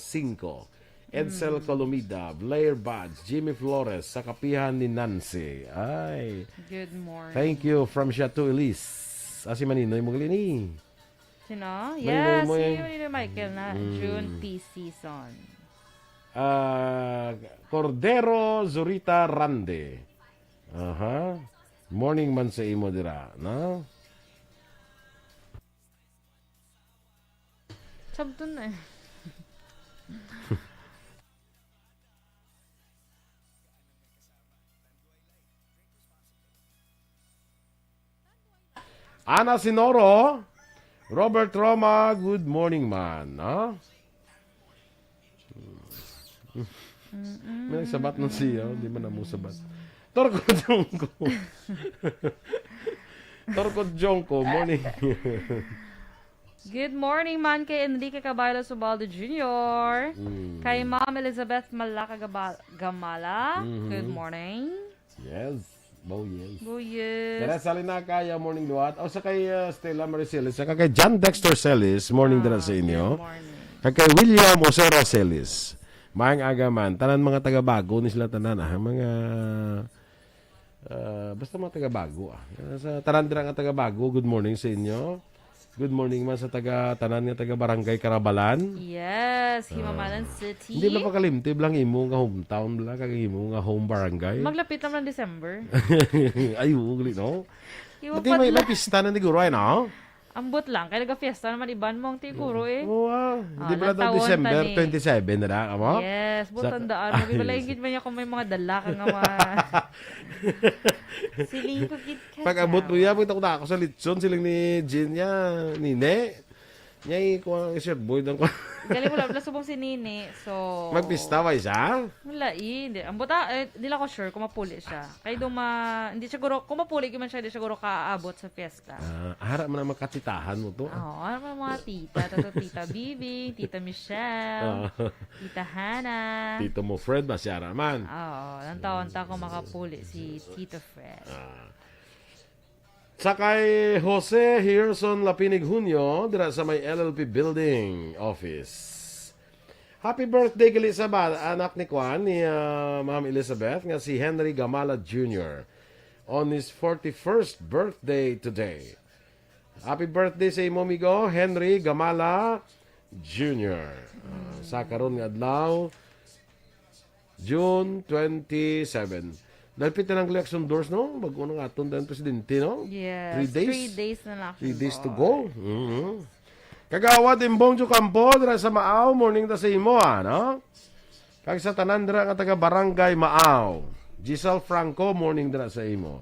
Cinco. Edsel Colomida, Blair Buds, Jimmy Flores, sa kapihan ni Nancy. Ay. Good morning. Thank you from Chateau Elise. Ah, si Maninoy mo gali ni. Sino? Maninoy Yes, mo si yan. Maninoy Michael na Mm. June T season. Ah, Cordero Zurita Rande. Aha. Morning man sa imo dira, no? Sabton na eh. Ana Sinoro, Robert Roma, good morning man, no? May nagsabat nun siya, di man na mo sabat. Torko Jongko. Torko Jongko, morning. Good morning man kay Enrique Caballo Subaldo Junior. Mm. Kay Ma'am Elizabeth Malaka Gabal- Gamala. Mhm. Good morning. Yes. Bo, yes. Bo, yes. Teresa Linacaya, morning, Luat. O sa kay, uh, Stella Marie Celis, sa kay John Dexter Celis, morning dira sa Ah, inyo. Good morning. Kag kay William Osera Celis. Maayong aga man. Tanan mga taga-Bago ni sila tanan, ah. Mga, ah, basta mga taga-Bago, ah. Sa tanan dira nga taga-Bago, good morning sa inyo. Good morning man sa taga, tanan nga taga Barangay Carabalan. Yes, Himabalan Ah. City. Hindi na pakalimti, blang imo nga hometown, bla, kag imo nga home barangay. Maglapit naman ang December. Ay, oo, gali, no? Iwa Pati pa may, dila. may pista na ni Guro, ay, no? Ambot lang, kaya nagka-fiesta naman iban mo ang tiguro, eh. Oo, ah. Ah, Di ba lang lang tawon December tani. twenty-seven na lang, amo? Yes, Sa- butandaan mo. Di ba Ay, lang gid man niya kung may mga dala ka nga mga Siling ko gid ka Pag abot mo daw. niya, pagkita ko na ako sa litson, siling ni Jean niya, Nine. Niya, eh, kuha ang Sir Boyd ang kuha. Galing mo lang, subong si Nini. So, Magpista ba isa? Wala, eh. Hindi. Ang buta, eh, di lang ko sure kung mapuli siya. Kay duma, hindi siguro, kung mapuli, man siya, hindi siguro kaabot sa fiesta. Ah, ara man ang makatitahan mo to. Oo, ano man mga tita, tato, tita Bibi, tita Michelle, Ah. tita Hannah. Tito mo, Fred, ba siya ra man? Oo, ang taon ta kung makapuli si Tito Fred. Ah. Sa kay Jose Herson Lapinig Junio, dira sa may L L P Building Office. Happy birthday gali sa ba-, anak ni Kwan, ni, ah, Ma'am Elizabeth, nga si Henry Gamala Junior on his forty-first birthday today. Happy birthday sa imo, amigo, Henry Gamala Junior. Ah, sa karon nga adlaw, June twenty-seven. Dahil pita ng election doors, no? Bago na nga aton dahil presidente, no? Yes, Three days? three days na lang Three days to doors. go. Mhm. Kagawad Imbong Jocampo, dira sa Maaw, morning ta sa imo, ah, no? Kag sa tanan dira nga taga Barangay Maaw. Giselle Franco, morning dira sa imo.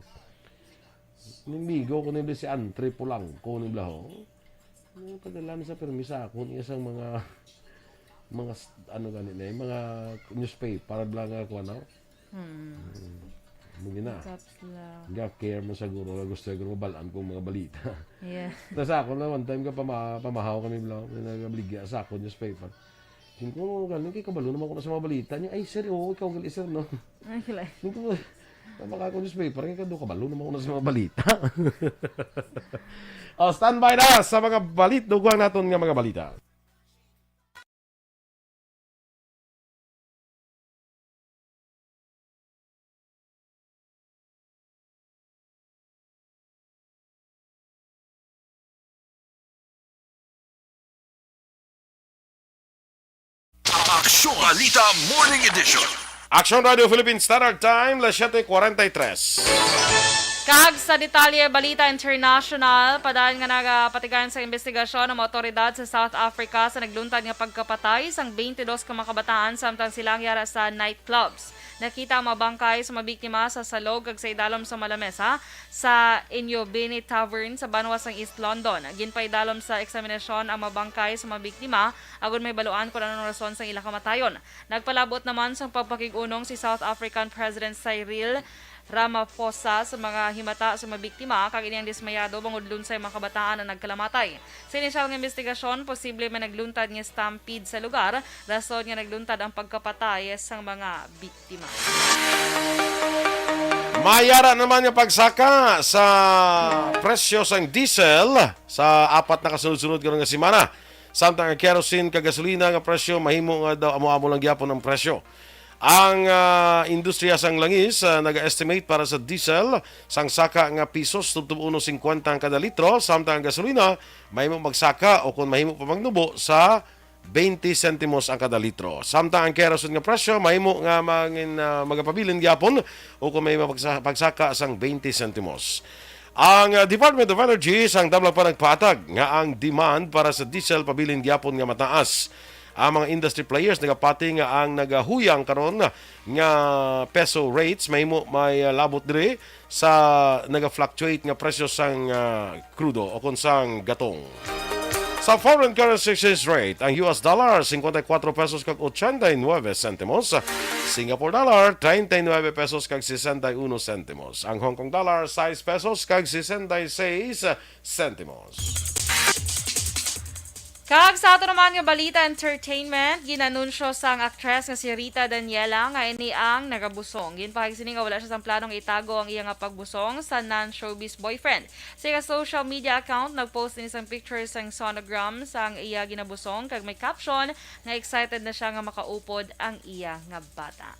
Nimigo ko nila si Antre Polanco, ni Blaho. Yung padala na sa permi sa akon, iya sang mga, mga s-, ano gani na, yung mga newspaper, bla nga, kuha na. Hmm. Hmm. Mao gina. Caps lock. Nga care man siguro nga gusto ko mabalaan kung mga balita. Yeah. Na sa ako na one time ka pama-, pamahaw kami bla, nagabaligya sa ako newspaper. Singko, "Galing kay kabalo naman ko na sa mga balita." Niya, "Ay, sir, oo, ikaw gali, sir, no?" Ay, kilay. Singko, "Tama ka ako newspaper, kay kado kabalo naman ko na sa mga balita." Oh, standby na sa mga balit, dugang naton nga mga balita. Aksyon Balita Morning Edition. Aksyon Radio Philippine Standard Time, las siete cuarenta y tres. Kag sa detalye, balita international, padayon nga nagapatigayon sa investigasyon ang mga awtoridad sa South Africa sa nagluntad nga pagkapatay sang twenty-dos ka mga kabataan samtang sila ang yara sa nightclubs. Nakita ang mga bangkay sa mga biktima sa salog kag sa idalom sa mga lamesa sa Inyobeni Tavern sa banwa sang East London. Ginpaidalom sa eksaminasyon ang mga bangkay sa mga biktima agod mahibaluan kon ano ang rason sang ila kamatayon. Nagpalabot naman sang pagpakig-unong si South African President Cyril Ramaphosa sa mga himata sa mga biktima kag ini ang dismayado bangod lunsay mga kabataan ang nagkalamatay. Sa inisyal nga investigasyon, posible may nagluntad nga stampede sa lugar, rason nga nagluntad ang pagkapatay sang mga biktima. Mayara naman nga pagsaka sa presyo sang diesel sa apat na kasunod-sunod karon nga semana. Samtang ang kerosene kag gasolina nga presyo mahimo nga daw amo-amo lang gyapon ang presyo. Ang, ah, industriya sang langis, ah, naga-estimate para sa diesel sang saka nga pisos tubtob uno singkwenta ang kada litro, samtang ang gasolina mahimo magsaka o kon mahimo pa magnubo sa twenty sentimos ang kada litro. Samtang ang kerosene nga presyo mahimo nga mangin-, ah, magapabilin gyapon o kon may mapagsa-, pagsaka sang twenty sentimos. Ang, ah, Department of Energy sang Damlag pa nagpatag nga ang demand para sa diesel pabilin gyapon nga mataas. Ang mga industry players nagapati nga ang nagahuyang karon nga peso rates mahimo may, ah, labot diri sa naga-fluctuate nga presyo sang, ah, krudo o kon sang gatong. Sa foreign currency exchange rate, ang U S dollar, cincuenta y cuatro pesos kag ochenta y nueve centimos. Singapore dollar, treinta y nueve pesos kag sesenta y uno centimos. Ang Hong Kong dollar, sais pesos kag sesenta y seis centimos. Kag sa ato naman nga balita, entertainment, ginanunsyo sang aktres nga si Rita Daniela nga ini ang nagabusong. Ginpahayag sini nga wala siya sang plano nga itago ang iya nga pagbusong sa non-showbiz boyfriend. Sa iya social media account, nag-post ini sang picture sang sonogram sang iya ginabusong kag may caption nga excited na siya nga makaupod ang iya nga bata.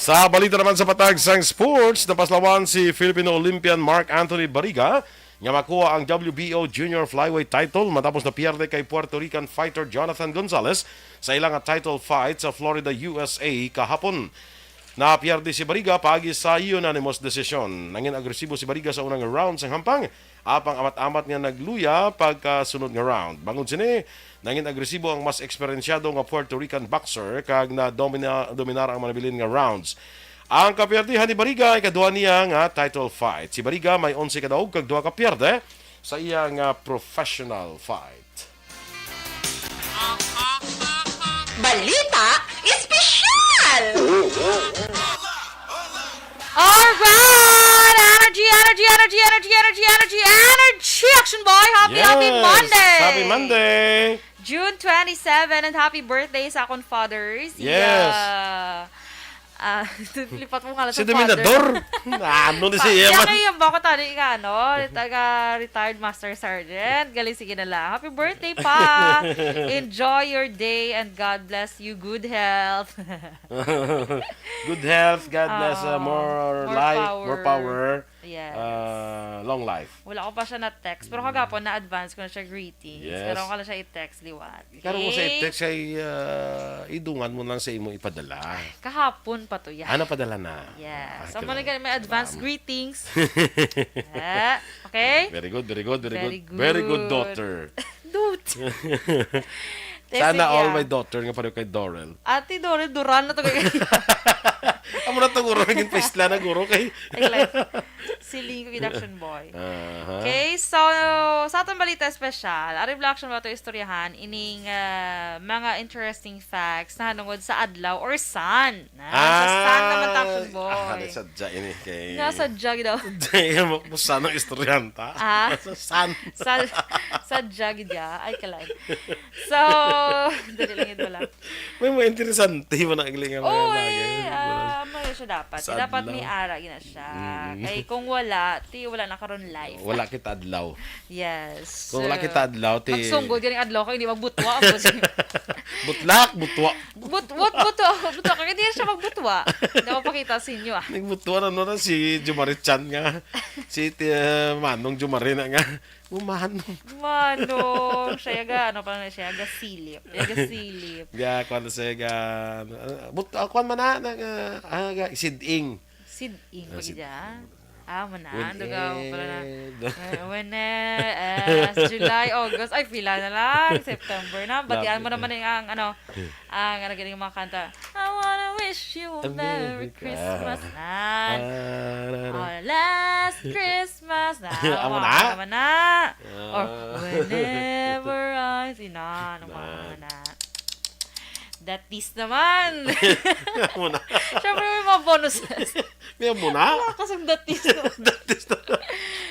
Sa balita naman sa patag sang sports, napaslawan si Filipino Olympian Mark Anthony Bariga nga makuha ang W B O Junior Flyweight title matapos na pierde kay Puerto Rican fighter Jonathan Gonzalez sa ila nga title fight sa Florida, U S A kahapon. Napierde si Bariga paagi sa unanimous decision. Nangin agresibo si Bariga sa unang round sang hampang, apang amat-amat nga nagluya pagkasunod nga round. Bangod sini, nangin agresibo ang mas eksperensyado nga Puerto Rican boxer kag na-domina-, dominar ang manabilin nga rounds. Ang kapiyerdihan ni Bariga ay ikaduha niya nga title fight. Si Bariga may onse ka daog kag duha ka piyerde sa iya nga professional fight. Balita Espesyal! Alright! Energy, energy, energy, energy, energy, energy, energy! Action Boy! Happy, happy Yes! Monday! Happy Monday! June twenty-seven, and happy birthday sa akon fathers. Yes. Yeah. Ah, lipat mo nga lang Si sa father. Dominador? Ano ni Pa-, siya siya man? Kay yung bako tani nga, ano, taga retired master sergeant. Galing, sige na lang. Happy birthday, Pa! Enjoy your day and God bless you. Good health. Good health, God bless, uh, Ah, more more life, more power. Power. Yes. Uh, long life. Wala ko pa siya na-text, pero kagapon na-advance ko na siya greetings. Yes. Pero ko lang siya i-text liwat. Karon ko sa Okay. i-text kay, ah, idungan mo lang sa imo ipadala. Kahapon pa to yan. Ah, napadala na. Yes. Ah, So, mali grabe. ka, may advance Salamat. greetings. Ah, okay? Very good, very good, very Very good. Very good good. daughter. Dude. Sana Tessie, all yeah. my daughter nga pareho kay Dorel. Ate Dorel, Duran na to kay Amo na to, guro, naging paisla na, guro, kay Ay, like, siling ko gid, Action Boy. Aha. Okay, so, sa atong balita espesyal, ari bala, Action Boy, ato istoryahan ining, ah, mga interesting facts nahanungod sa adlaw or sun. Na, sa sun naman ta, Action Boy. Ah, nasadya ini kay Nasadya gid daw. Sadya, mo, mo sana istoryahan ta. Ah? Sa sun. Sa, sadya gid ya. Ay, kalay. So, dali lang yun pala. May mga interesante mo na, galing nga mga Oh, bagay. eh, ah, may siya dapat. Sa Dapat adlaw. may ara gina siya. Mm. Kay kung wala, ti wala na karon life. Wala kita adlaw. Yes. Kung wala So, kita adlaw, ti magsunggol ganing adlaw kay hindi magbutwa, boss. Butlak, butwa. But, but, but, but, but, kaya di siya magbutwa. Hindi ako pakita sa inyo, ah. Nagbutwa na, no, na si Jumari Chan nga. Si, ti, uh, Manong Jumari na nga. Umahan. Manong, siya ga, ano pa na siya, ga silip. Siya ga silip. Ga, kwan na siya, ga, ano, ah, but, ah, kwan man na, na, ah, ga, siding. Siding Ah, pa sid- gid, ah. Ah, mo na, When ano ga, pala na. eh, the- Eh, when, eh, eh, July, August, ay, pila na lang, September na. Batian mo Lapit na. naman yung, ang, ano, ang, ano, galing mga kanta. I wanna wish you a A Merry Merry Christmas Christmas. na. Ah, na, na. Or last Christmas na. Amo Amo na? naman na. Or Ah. whenever I see na, ano Na. mga na. Datis naman. Amo na. Siyempre, may mga bonuses. May amo na? Wala kasing datis naman. Datis na.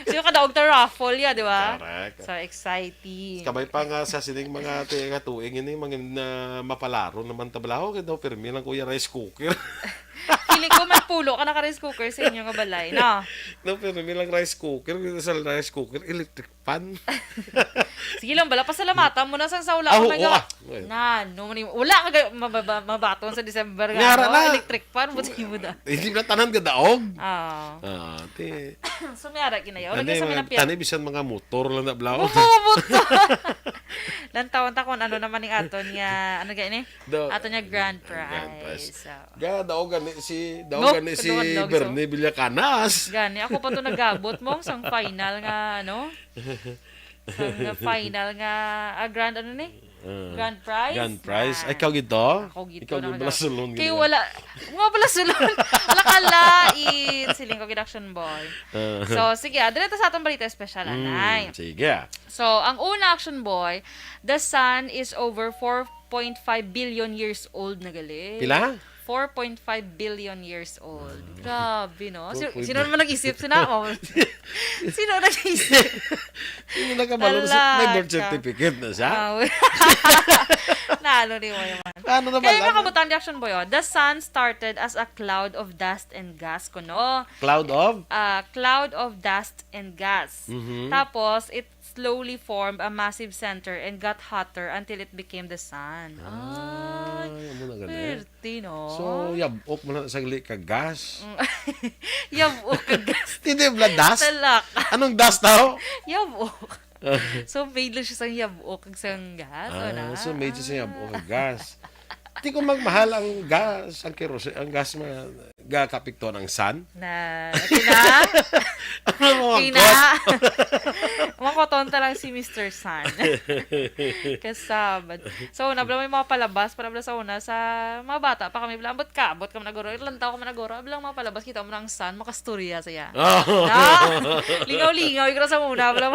So, yung kadaog ta raffle ya, di ba? Correct. So, exciting. Kabay pa nga sa sining mga ti-, katuig ini, mga na mapalaro naman tablaho, kaya daw pirmi lang, kuya, rice cooker. Feeling ko may pulo ka naka rice cooker sa inyo nga balay, no? No, pero nilang rice cooker, sa rice cooker, electric pan. Sige lang, bala, pasalamatan mo na sang sa wala Ah, ka may oo, gawa. ah. Na, no, mani-, wala ka ga-, mababa-, mabaton sa December nga, Ngara ano, na. electric pan, buti mo da. Hindi na tanan gadaog. Ah. Ah, ti. So, may ara ginayaw. Ano Lagi sa yung mga mga piya-, tani, bisan mga motor lang na blaw. Buto, buto. Lantawan ta kung ano naman yung aton nga, ano gani? The Ato niya grand grand prize. prize. So, Ga, daog gani si, daog No, gani si kaduhan-duhan, so. Bernie Villacanas. Gani, ako pa to nagabot mo sang final nga, ano? Sang final nga, ah, grand, ano ni? Ah, Grand prize? grand prize. Na. Ay, ikaw gid to? Ako gid Ikaw to gid nakaga-, balasulon Kay gid. wala, mga balasulon. Wala ka lain. Siling ko gid, Action Boy. Ah. So, sige, ah, dito sa atong balita espesyal, Mm, anay. sige. So, ang una, Action Boy, the sun is over four point five billion years old na gali. Pila? Four point five billion years old. Ah. Grabe, no? Si-, Four point five. sino naman nag-isip? Sino ako? Sino nag-isip? Sino nakabalo sa, may Ala birth ka. certificate na siya? Ah, we-, Nalo ni mo naman. Ano naman Kaya lang? Mga kabutang di, Action Boy, oh, the sun started as a cloud of dust and gas, kuno. Cloud of? Ah, cloud of dust and gas. Mhm. Tapos, it slowly formed a massive center and got hotter until it became the sun. Ay, Ay, amo na gani. perte, no? So, yab-ok mo na sagli ka gas. Mm. Yab-ok ka gas. Hindi, bla, dust? Talak. Anong dust daw? Yab-ok. So, made lang siya sang yab-ok kag sang gas, Ah, wala? so made siya sang yab-ok kag gas. Di ko magmahal ang gas, ang kerosene, ang gas nga gakapiktuhan ang sun. Na, okay na? Ano mo ang Okay na? gas? Makotonta lang si Mister Sun. Kasabad. So, nabla may mga palabas, para bla sa una, sa mga bata pa kami, bla, ambot ka, ambot ka managuro, ilantaw ka managuro, abla mga palabas, kita mo na ang sun, makastorya siya. Oh. Na, lingaw-lingaw, ikra sa una, bla.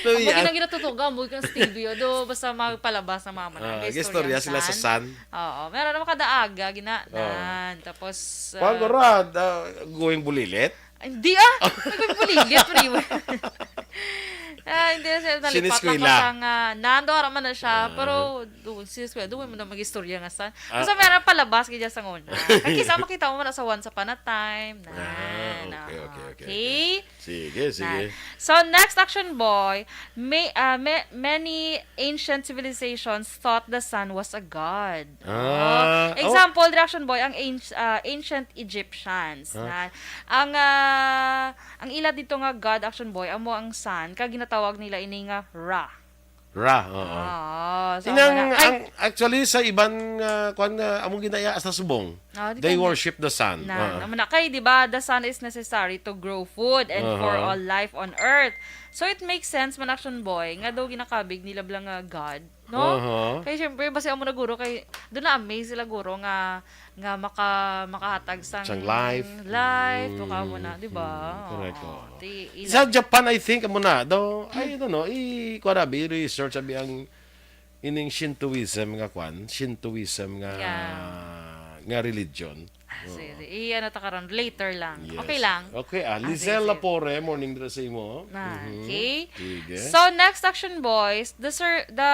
So, Ambot yeah. ginang ginatutuga, ambot ka sa T V, do, basta magpalabas na mama na, Ah, may istorya istorya ang sila sa sun. sun. Oo, meron naman kada aga, gina-, Oo. nan. Tapos, Kuwan ah, ko ra, ah, going bulilit? Hindi, ah! Naging bulilit, pre. Ah, hindi na siya, Sinis nalipat ko lang ko ila. sa nga, nando, ara man na siya, Ah. pero, do, sinis ko, do, mo na mag-istorya nga sa, Ah. basta meron palabas, kaya sa nguna. Kaya kisa makita mo na sa Once Upon a Time, na, Ah, okay, na, okay, okay, okay. okay. Sige, sige. Na. So, next, Action Boy, may, ah, may, many ancient civilizations thought the sun was a god. Ah, Oh, oh. example, Action Boy, ang anci-, ah, ancient Egyptians. Ah. Na, ang, ah, ang ila dito nga god, Action Boy, amo ang sun, kag ginatawag nila ini nga Ra. Ra, oo. Oo, so, Inang, wala. Ay! ang, actually, sa iban nga, kwan nga, among ginaya sa subong, Oh, di they ka na worship the sun. Na, Oo. naman na. Kay, di ba, the sun is necessary to grow food and for Uh-huh. all life on earth. So, it makes sense man, Action Boy, nga daw ginakabig nila bala nga god, No? Aha. Kay syempre, basi amo na guro, kay doon na-amaze sila guro nga, nga maka-, makahatag sang Sang life. life, to ka mo na, Mm, di ba? mm, correct, Oo. oo. Ti-, Sa ila- Japan, I think, amo na, daw, I don't know, i-, kuha na, i-research, abi ang ining Shintoism nga kwan, Shintoism nga, Yeah. nga religion. Ah, Oo. sige. I-, ano ta karon? Later lang. Yes. Okay lang? Okay, ah, Ah, Lizelle sige, sige. Lapore, morning dira sa imo. Ah, Mhm. okay. Sige. So, next action, boys, the sur-, the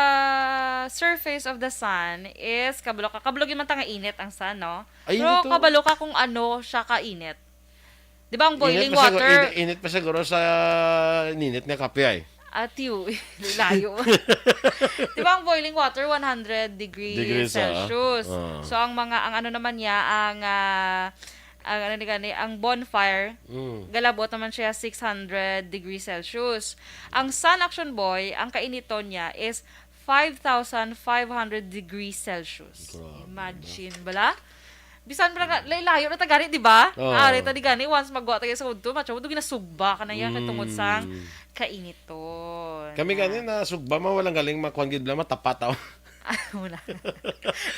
surface of the sun is, kabalo ka, kabalo gyud man ta nga init ang sun, no? Ay, Pero init, oh. kabalo ka kung ano siya ka init. Di ba ang Init boiling pa siguro, water? init, init pa siguro sa ninit nga kape ay. Atiw, layo. Di ba ang boiling water, one hundred degrees Degrees, ah. Celsius? Ah. So, ang mga, ang ano naman niya, ang, ah, ang ano ni gani, ang bonfire, Mm. galabot naman siya six hundred degrees Celsius. Ang sun, action boy, ang kainiton niya is five thousand five hundred degrees Celsius. Grabe, Imagine, bala? Bisan pa nga, lay-, layo na ta gani, di ba? Oo. Ari ta di gani, once magwa ta sa udto, matsa mo, ginasugba ka na iya kay tungod sang Mm. kainiton. Kami Ah. gani na sugba, ma, walang galing makuan gid, bala, matapat, aw. Ah, wala.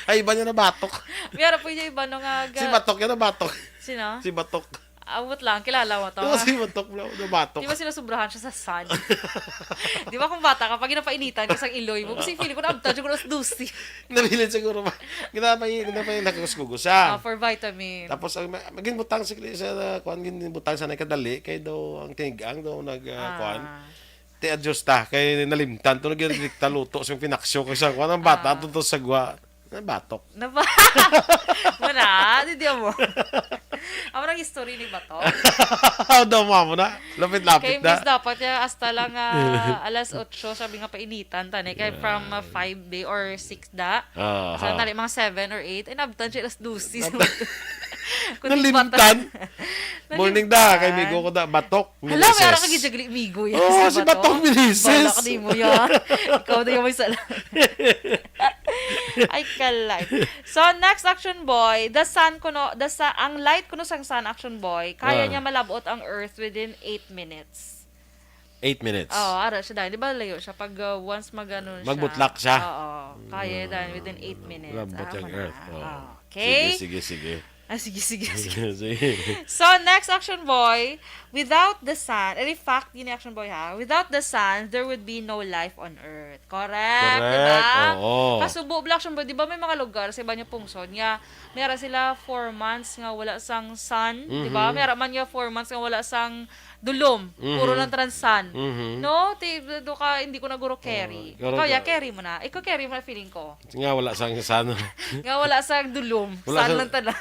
Ay, iba niya na batok. Miyara po yung iba, no, nga ga- Si Batok, yan ang Batok. Sino? Si Batok. Abot lang, kilala mo to, Oo, ha? Si Batok, bro. Nabatok. Di ba sinusubrahan siya sa sun? Di ba kung bata ka, pag ginapainitan ka sa iloy mo, kasi feeling ko naabtan siya kung alas dose. Nabilin siguro ba? Ginapay-, ginapay-, nakakuskugo siya. Ah, for vitamin. Tapos, ang ma-, maging butang sa, sa, kuwan, gin-, butang sa kadali, kay daw, ang tinigang daw, nag, ah, Ah. kuwan. Ti, adjust ta, kay nalimtan to, nagdikta luto sa pinaksyo, kay sa, kuwan, ang bata, Ah. to, to, sagwa. Nabatok. Naba-, Muna, di, di mo. Amo nang history ni Bato. Aw, daw mo, amo na. Lapit-lapit Kay na. Miss, dapat ya hasta lang, ah, alas otso, sabi nga painitan, tani. Kay from, ah, Ay. five day or six da. Ah, So, ha. tani, mga seven or eight, ay, nabtan siya alas dose. Nab-, Kundi Nalimtan. bata-, Morning da, kay Nalimtan. migo ko da, Batok. Hala, may ara ka Meneses. gid gali, migo yan. Oh, Si si Batok. Batok Meneses. Balak di mo yan. Ikaw na yung may sala. Ay, kalay. So, next action boy, the sun kuno, the sa-, ang light kuno sang sun, action boy, kaya Ah. niya malabot ang earth within eight minutes. Eight minutes. Oo, ara siya dahil. Di ba layo siya? Pag, uh, once mag-ano siya. Magbutlak siya. Oo, kaya Mm. dahil within eight minutes. Malabot Ah, ang wala. earth. Oo. Ah, okay. Sige, sige, sige. Ah, sige, sige, sige. Sige. So, next action boy, without the sun, in fact, yun yung action boy ha, without the sun, there would be no life on earth. Correct, Correct, di ba? oo. Kasubo, Black Shimbo, di ba may mga lugar sa iba niya pungsod nga, may ara sila four months nga wala sang sun, di ba? Mhm. May ara man nga four months nga wala sang dulom, Mhm. puro lang tanan sun. Mhm. No? Ti, do ka, hindi ko na guro carry. Oo, guro Ikaw, ya, ka- carry mo na. Ikaw, carry mo na, feeling ko. Nga wala sang sun. Nga wala sang dulom. Wala Sun sang lang tanan.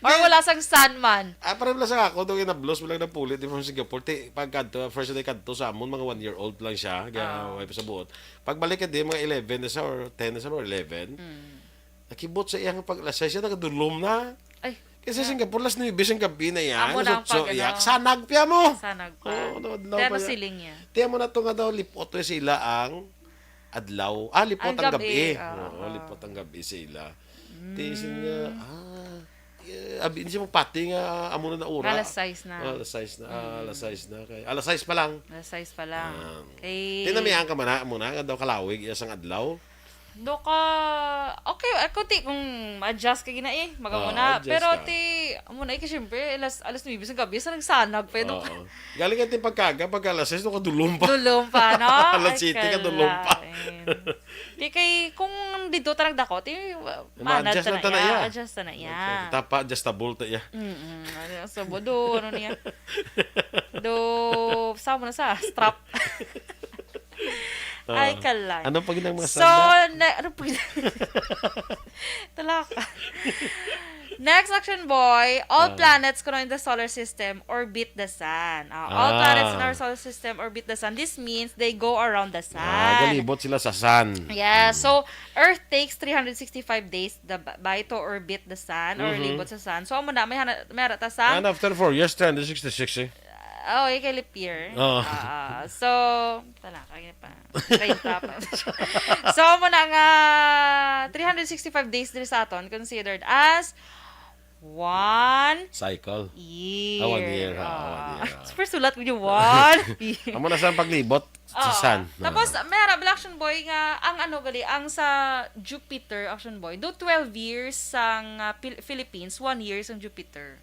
Or Di- wala sang sun man. Ah, parang wala sa ako, doon yung nablos, wala nagpulit, di from Singapore. Ti, pag kadto, first day kadto sa amon, mga one year old lang siya, kaya Ah. way pa sa buot. Pagbalik ka di, mga eleven na siya or ten na siya or eleven. Mm. Nakibot sa iyang pag-alas sais siya, nagadulom na. Ay, Kasi na. Singapore, alas nuebe siyang gabi na yan. Amo na ang Alas otso, pag-, iya, ano. Sanag piya mo. Sanag pa. Oo, no, no, Pero pa siling niya. Tiyan mo na to nga daw, lipot to sila ang adlaw. Ah, lipot Ang ang gabi, gabi. oo. Oo, lipot ang gabi sila. Tiisin niya, Mm. ah, eh, abi, hindi siya magpati nga amo na na ura. Alas sais na. Ah, alas sais na, ah, Mm. alas sais na. Kay, alas sais pa lang. Alas sais pa lang. Ah. Kay Tinamihan ka man na, amo na, nga daw kalawig, iya sang adlaw. Do ka, okay, ako ti, kung adjust ka gina eh, maga mo Oo, na. adjust Pero ka. ti, amo na eh, kasi syempre, alas, alas nuebe sa gabi, sa nagsanag pa yun. Oo. Galing ka ti pagkaga, pag alas sais, do ka dulom pa. Dulom pa, no? Alas Ay, siyete ka dulom pa. kalain. Di kay, kung dito ta nagdako, ti, Ma-adjust manad ta lang na ta na iya, iya. adjust ta na iya. Okay. Tapa, adjustable ta iya. Mm-mm. Ano, sa bodo, ano niya? Do, sa mo na sa, strap. Ah. Ay, kalay. Ano pa ginang mga So, sanda? na, ano pa gina-, Talaka. Next action, boy. All Ah. planets kuno in the solar system orbit the sun. Ah, all Ah. planets in our solar system orbit the sun. This means they go around the sun. Ah, galibot sila sa sun. Yeah, Mm. so Earth takes three hundred sixty-five days the, by to orbit the sun or Mhm. libot sa sun. So, amo na, may hana-, may ara ta sa And after four years, three hundred sixty-six eh. Oh, eh, kay leap year. Oo. Ah, so, tala, kaya pa. Kaya pa, pa. So, amo na nga three hundred sixty-five days diri sa aton considered as One Cycle. year. Ah, one year, ah, one year, ah. Super sulat ko yung one year. Amo na sa paglibot sa Oo. sun. Tapos, may harap lang, Action Boy, nga ang ano gali, ang sa Jupiter, Action Boy, do twelve years sang ah, Pil- Philippines, one year sang Jupiter.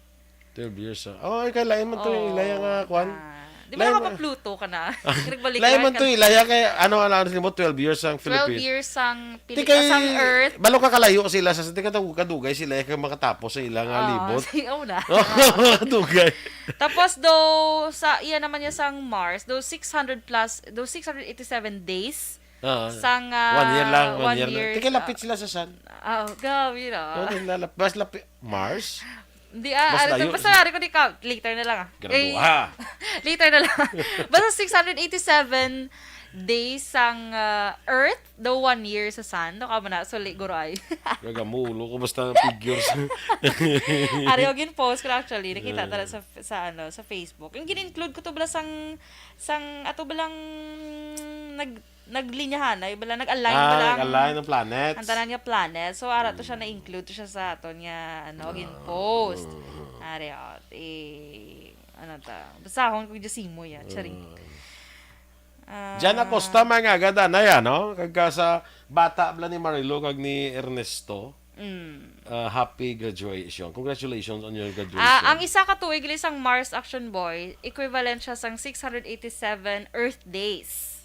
Twelve years. Ah. Oh, ay, kay lain man to yung ilaya nga, kwan. Ah. Di ba Lain naman man- pa Pluto ka na? Nagbalik Lain man ka to na. Ilaya kay ano ang ano mo twelve years ang Twelve Philippines. years sang Di Pilipinas, kay sang Earth. Balo ka kalayo sila sa di ka daw kadugay sila kay makatapos sa ila nga Ah, libot. Sige, una. Dugay. Tapos do sa iya naman niya sang Mars, do six hundred plus, do six hundred eighty-seven days Ah, sang ah, one year lang, one, one year, year, lang. Tika lapit sila sa sun. Ah, oh, grabe, no? Oh, naglalap, mas lapit. Mars? Hindi ah, Mas ano to? layo. Basta nari ko di ka, later na lang ah. Graduha. Later na lang. Basta six hundred eighty-seven days sang ah, Earth, daw one year sa Sun. No, kamo na, suli, guro ay. Gagamulo ko basta ang figures. Ari, og gin-post ko na actually, nakita ta sa, sa, ano, sa Facebook. Yung gin-include ko to bala sang, sang, ato balang nag, naglinyahan, ay bala, nag-align bala Ah, ang, align ang planet. ang tanan nga planet. So, ara to siya na-include to siya sa aton nga, ano, gin-post. Ari, oh, eh, ano ta, basahon ko dyan simo yan. Charing. Ah, Jan Acosta, mga agad, anay, ano? Kagka sa bata bala ni Marilo kag ni Ernesto, mm. ah, happy graduation. Congratulations on your graduation. Ah, ang isa ka tuig gali sang Mars, Action Boy, equivalent siya sang six hundred eighty-seven Earth days.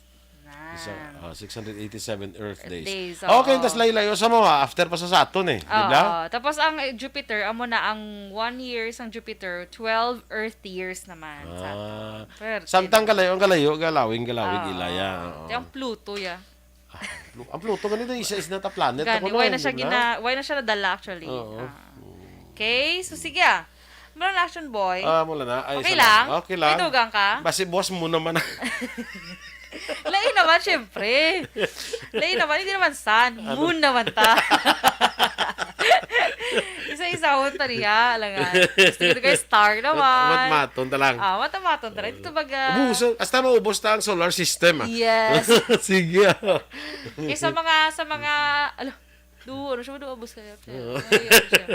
Na. Isa, ah, six hundred eighty-seven Earth Earth days. days, Okay, oo. tas layo-layo sa mga after pa sa Saturn eh, di ba? Oo. Tapos ang Jupiter, amo na ang one year sang Jupiter, twelve Earth years naman sa Ah, aton. Pero Samtang kalayo ang kalayo, galawing galawig Oo. ilaya. Oo. Di ang Pluto, ya. Plu- ang Pluto ganito isa is not a planet. Gani, Ako why na, na siya di ba? gina, why na siya nadala actually? Oo. Ah. Okay, so sige ah. Mura na, Action Boy. Ah, mula na. Ay, Okay salamat. lang? Okay lang. May dugang ka? Basi boss mo naman. Lain naman, syempre. Lain naman, hindi naman sun. Ano? Moon naman ta. Isa-isa, ta niya. Alangan. Gusto ko kay star naman. Matmaton ta lang. Ah, matamaton ta lang. Dito baga. Ubus, hasta maubos ta ang solar system, ah. Yes. Sige, ah. Kay sa mga, sa mga, alo, do, ano siya, do, abos kayo. Ay, ano siya.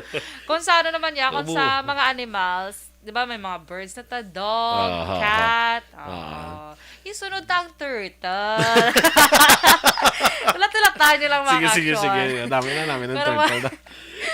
Kung sa ano naman niya, kung sa mga animals, di ba, may mga birds na ta, dog, Aha, aha. cat, oo. Aha. Yung sunod ta ang turtle. Tulat-tulatan niyo lang, mga Sige, sige, action. sige. Dami na namin ng Pero turtle na.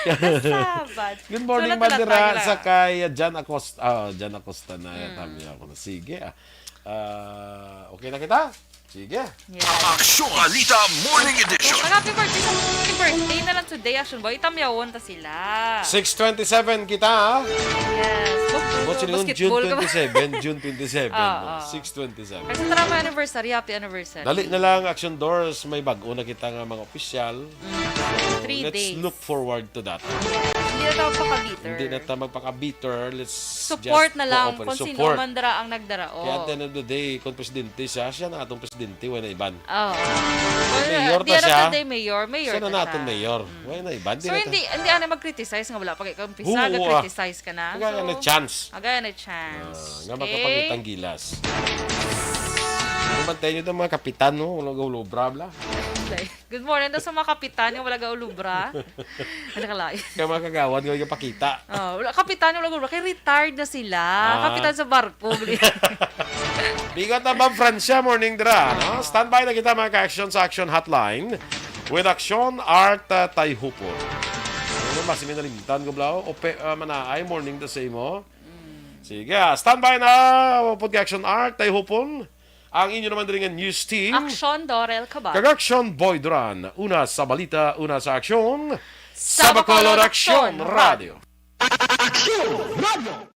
Nasabat. Good morning, Sunod-sunod Madira, tayo lang. Sa kay Jan Acosta. Ah, Jan Acosta na. Tama ako na. Sige, ah. Ah, okay na kita? Sige. Yes. Aksyon Balita Morning Edition. Mag-happy birthday sa happy birthday na lang today, Action Boy. Itamyawon ta sila. six twenty-seven kita, ha? Yes. What's yun? June Basketball ka ba? twenty-seven. June twenty-seven. Oo. Six twenty-seven. Kasi tara, may anniversary. Happy anniversary. Dali na lang, Action Doors. May bago na kita nga mga opisyal. Three Let's days. look forward to that. Hindi na tayo magpaka-bitter. Hindi na tayo magpaka-bitter. Let's Support just na lang open. Kung sino Support. Man dira ang nagdara. Kaya at the end of the day, kung presidente siya, siya na atong presidente, wala na iban. Oo. Mayor Well, ta siya. Day, mayor, mayor Siya na ta natin siya. mayor. Wala na iban. Di So, na hindi, hindi ana mag-criticize nga wala pa kay kampisa. Oo, ah. Nag-criticize ka na. Kaya So, na chance. Agay na chance. Ah, nga Okay? makapangitang gilas. Kung bantay nyo itong mga kapitan, no? Wala gaulobra, bla. Good morning daw sa mga kapitan nga wala gaulubra. Ano ka lain? Kaya mga kagawad, nga pakita. Oh, wala, kapitan nga wala gaulubra. Kay retired na sila. Ah. Kapitan sa barko. Bigat na ba, Francia? Morning, dra, no? Standby na kita, mga ka-action, sa Action Hotline with Action Art uh, Tayhupon. Ano ba, si Minalimtan ko, Blau? O pe, uh, Manaay, morning the same, oh. Sige, ah, standby na, pud kay Action Art Tayhupon. Ang inyo naman diri nga news team. Action Dorel Kabat. Kag Action Boy Duran. Una sa balita, una sa aksyon. Sa Bacolod, Action Radio. Aksyon Radio.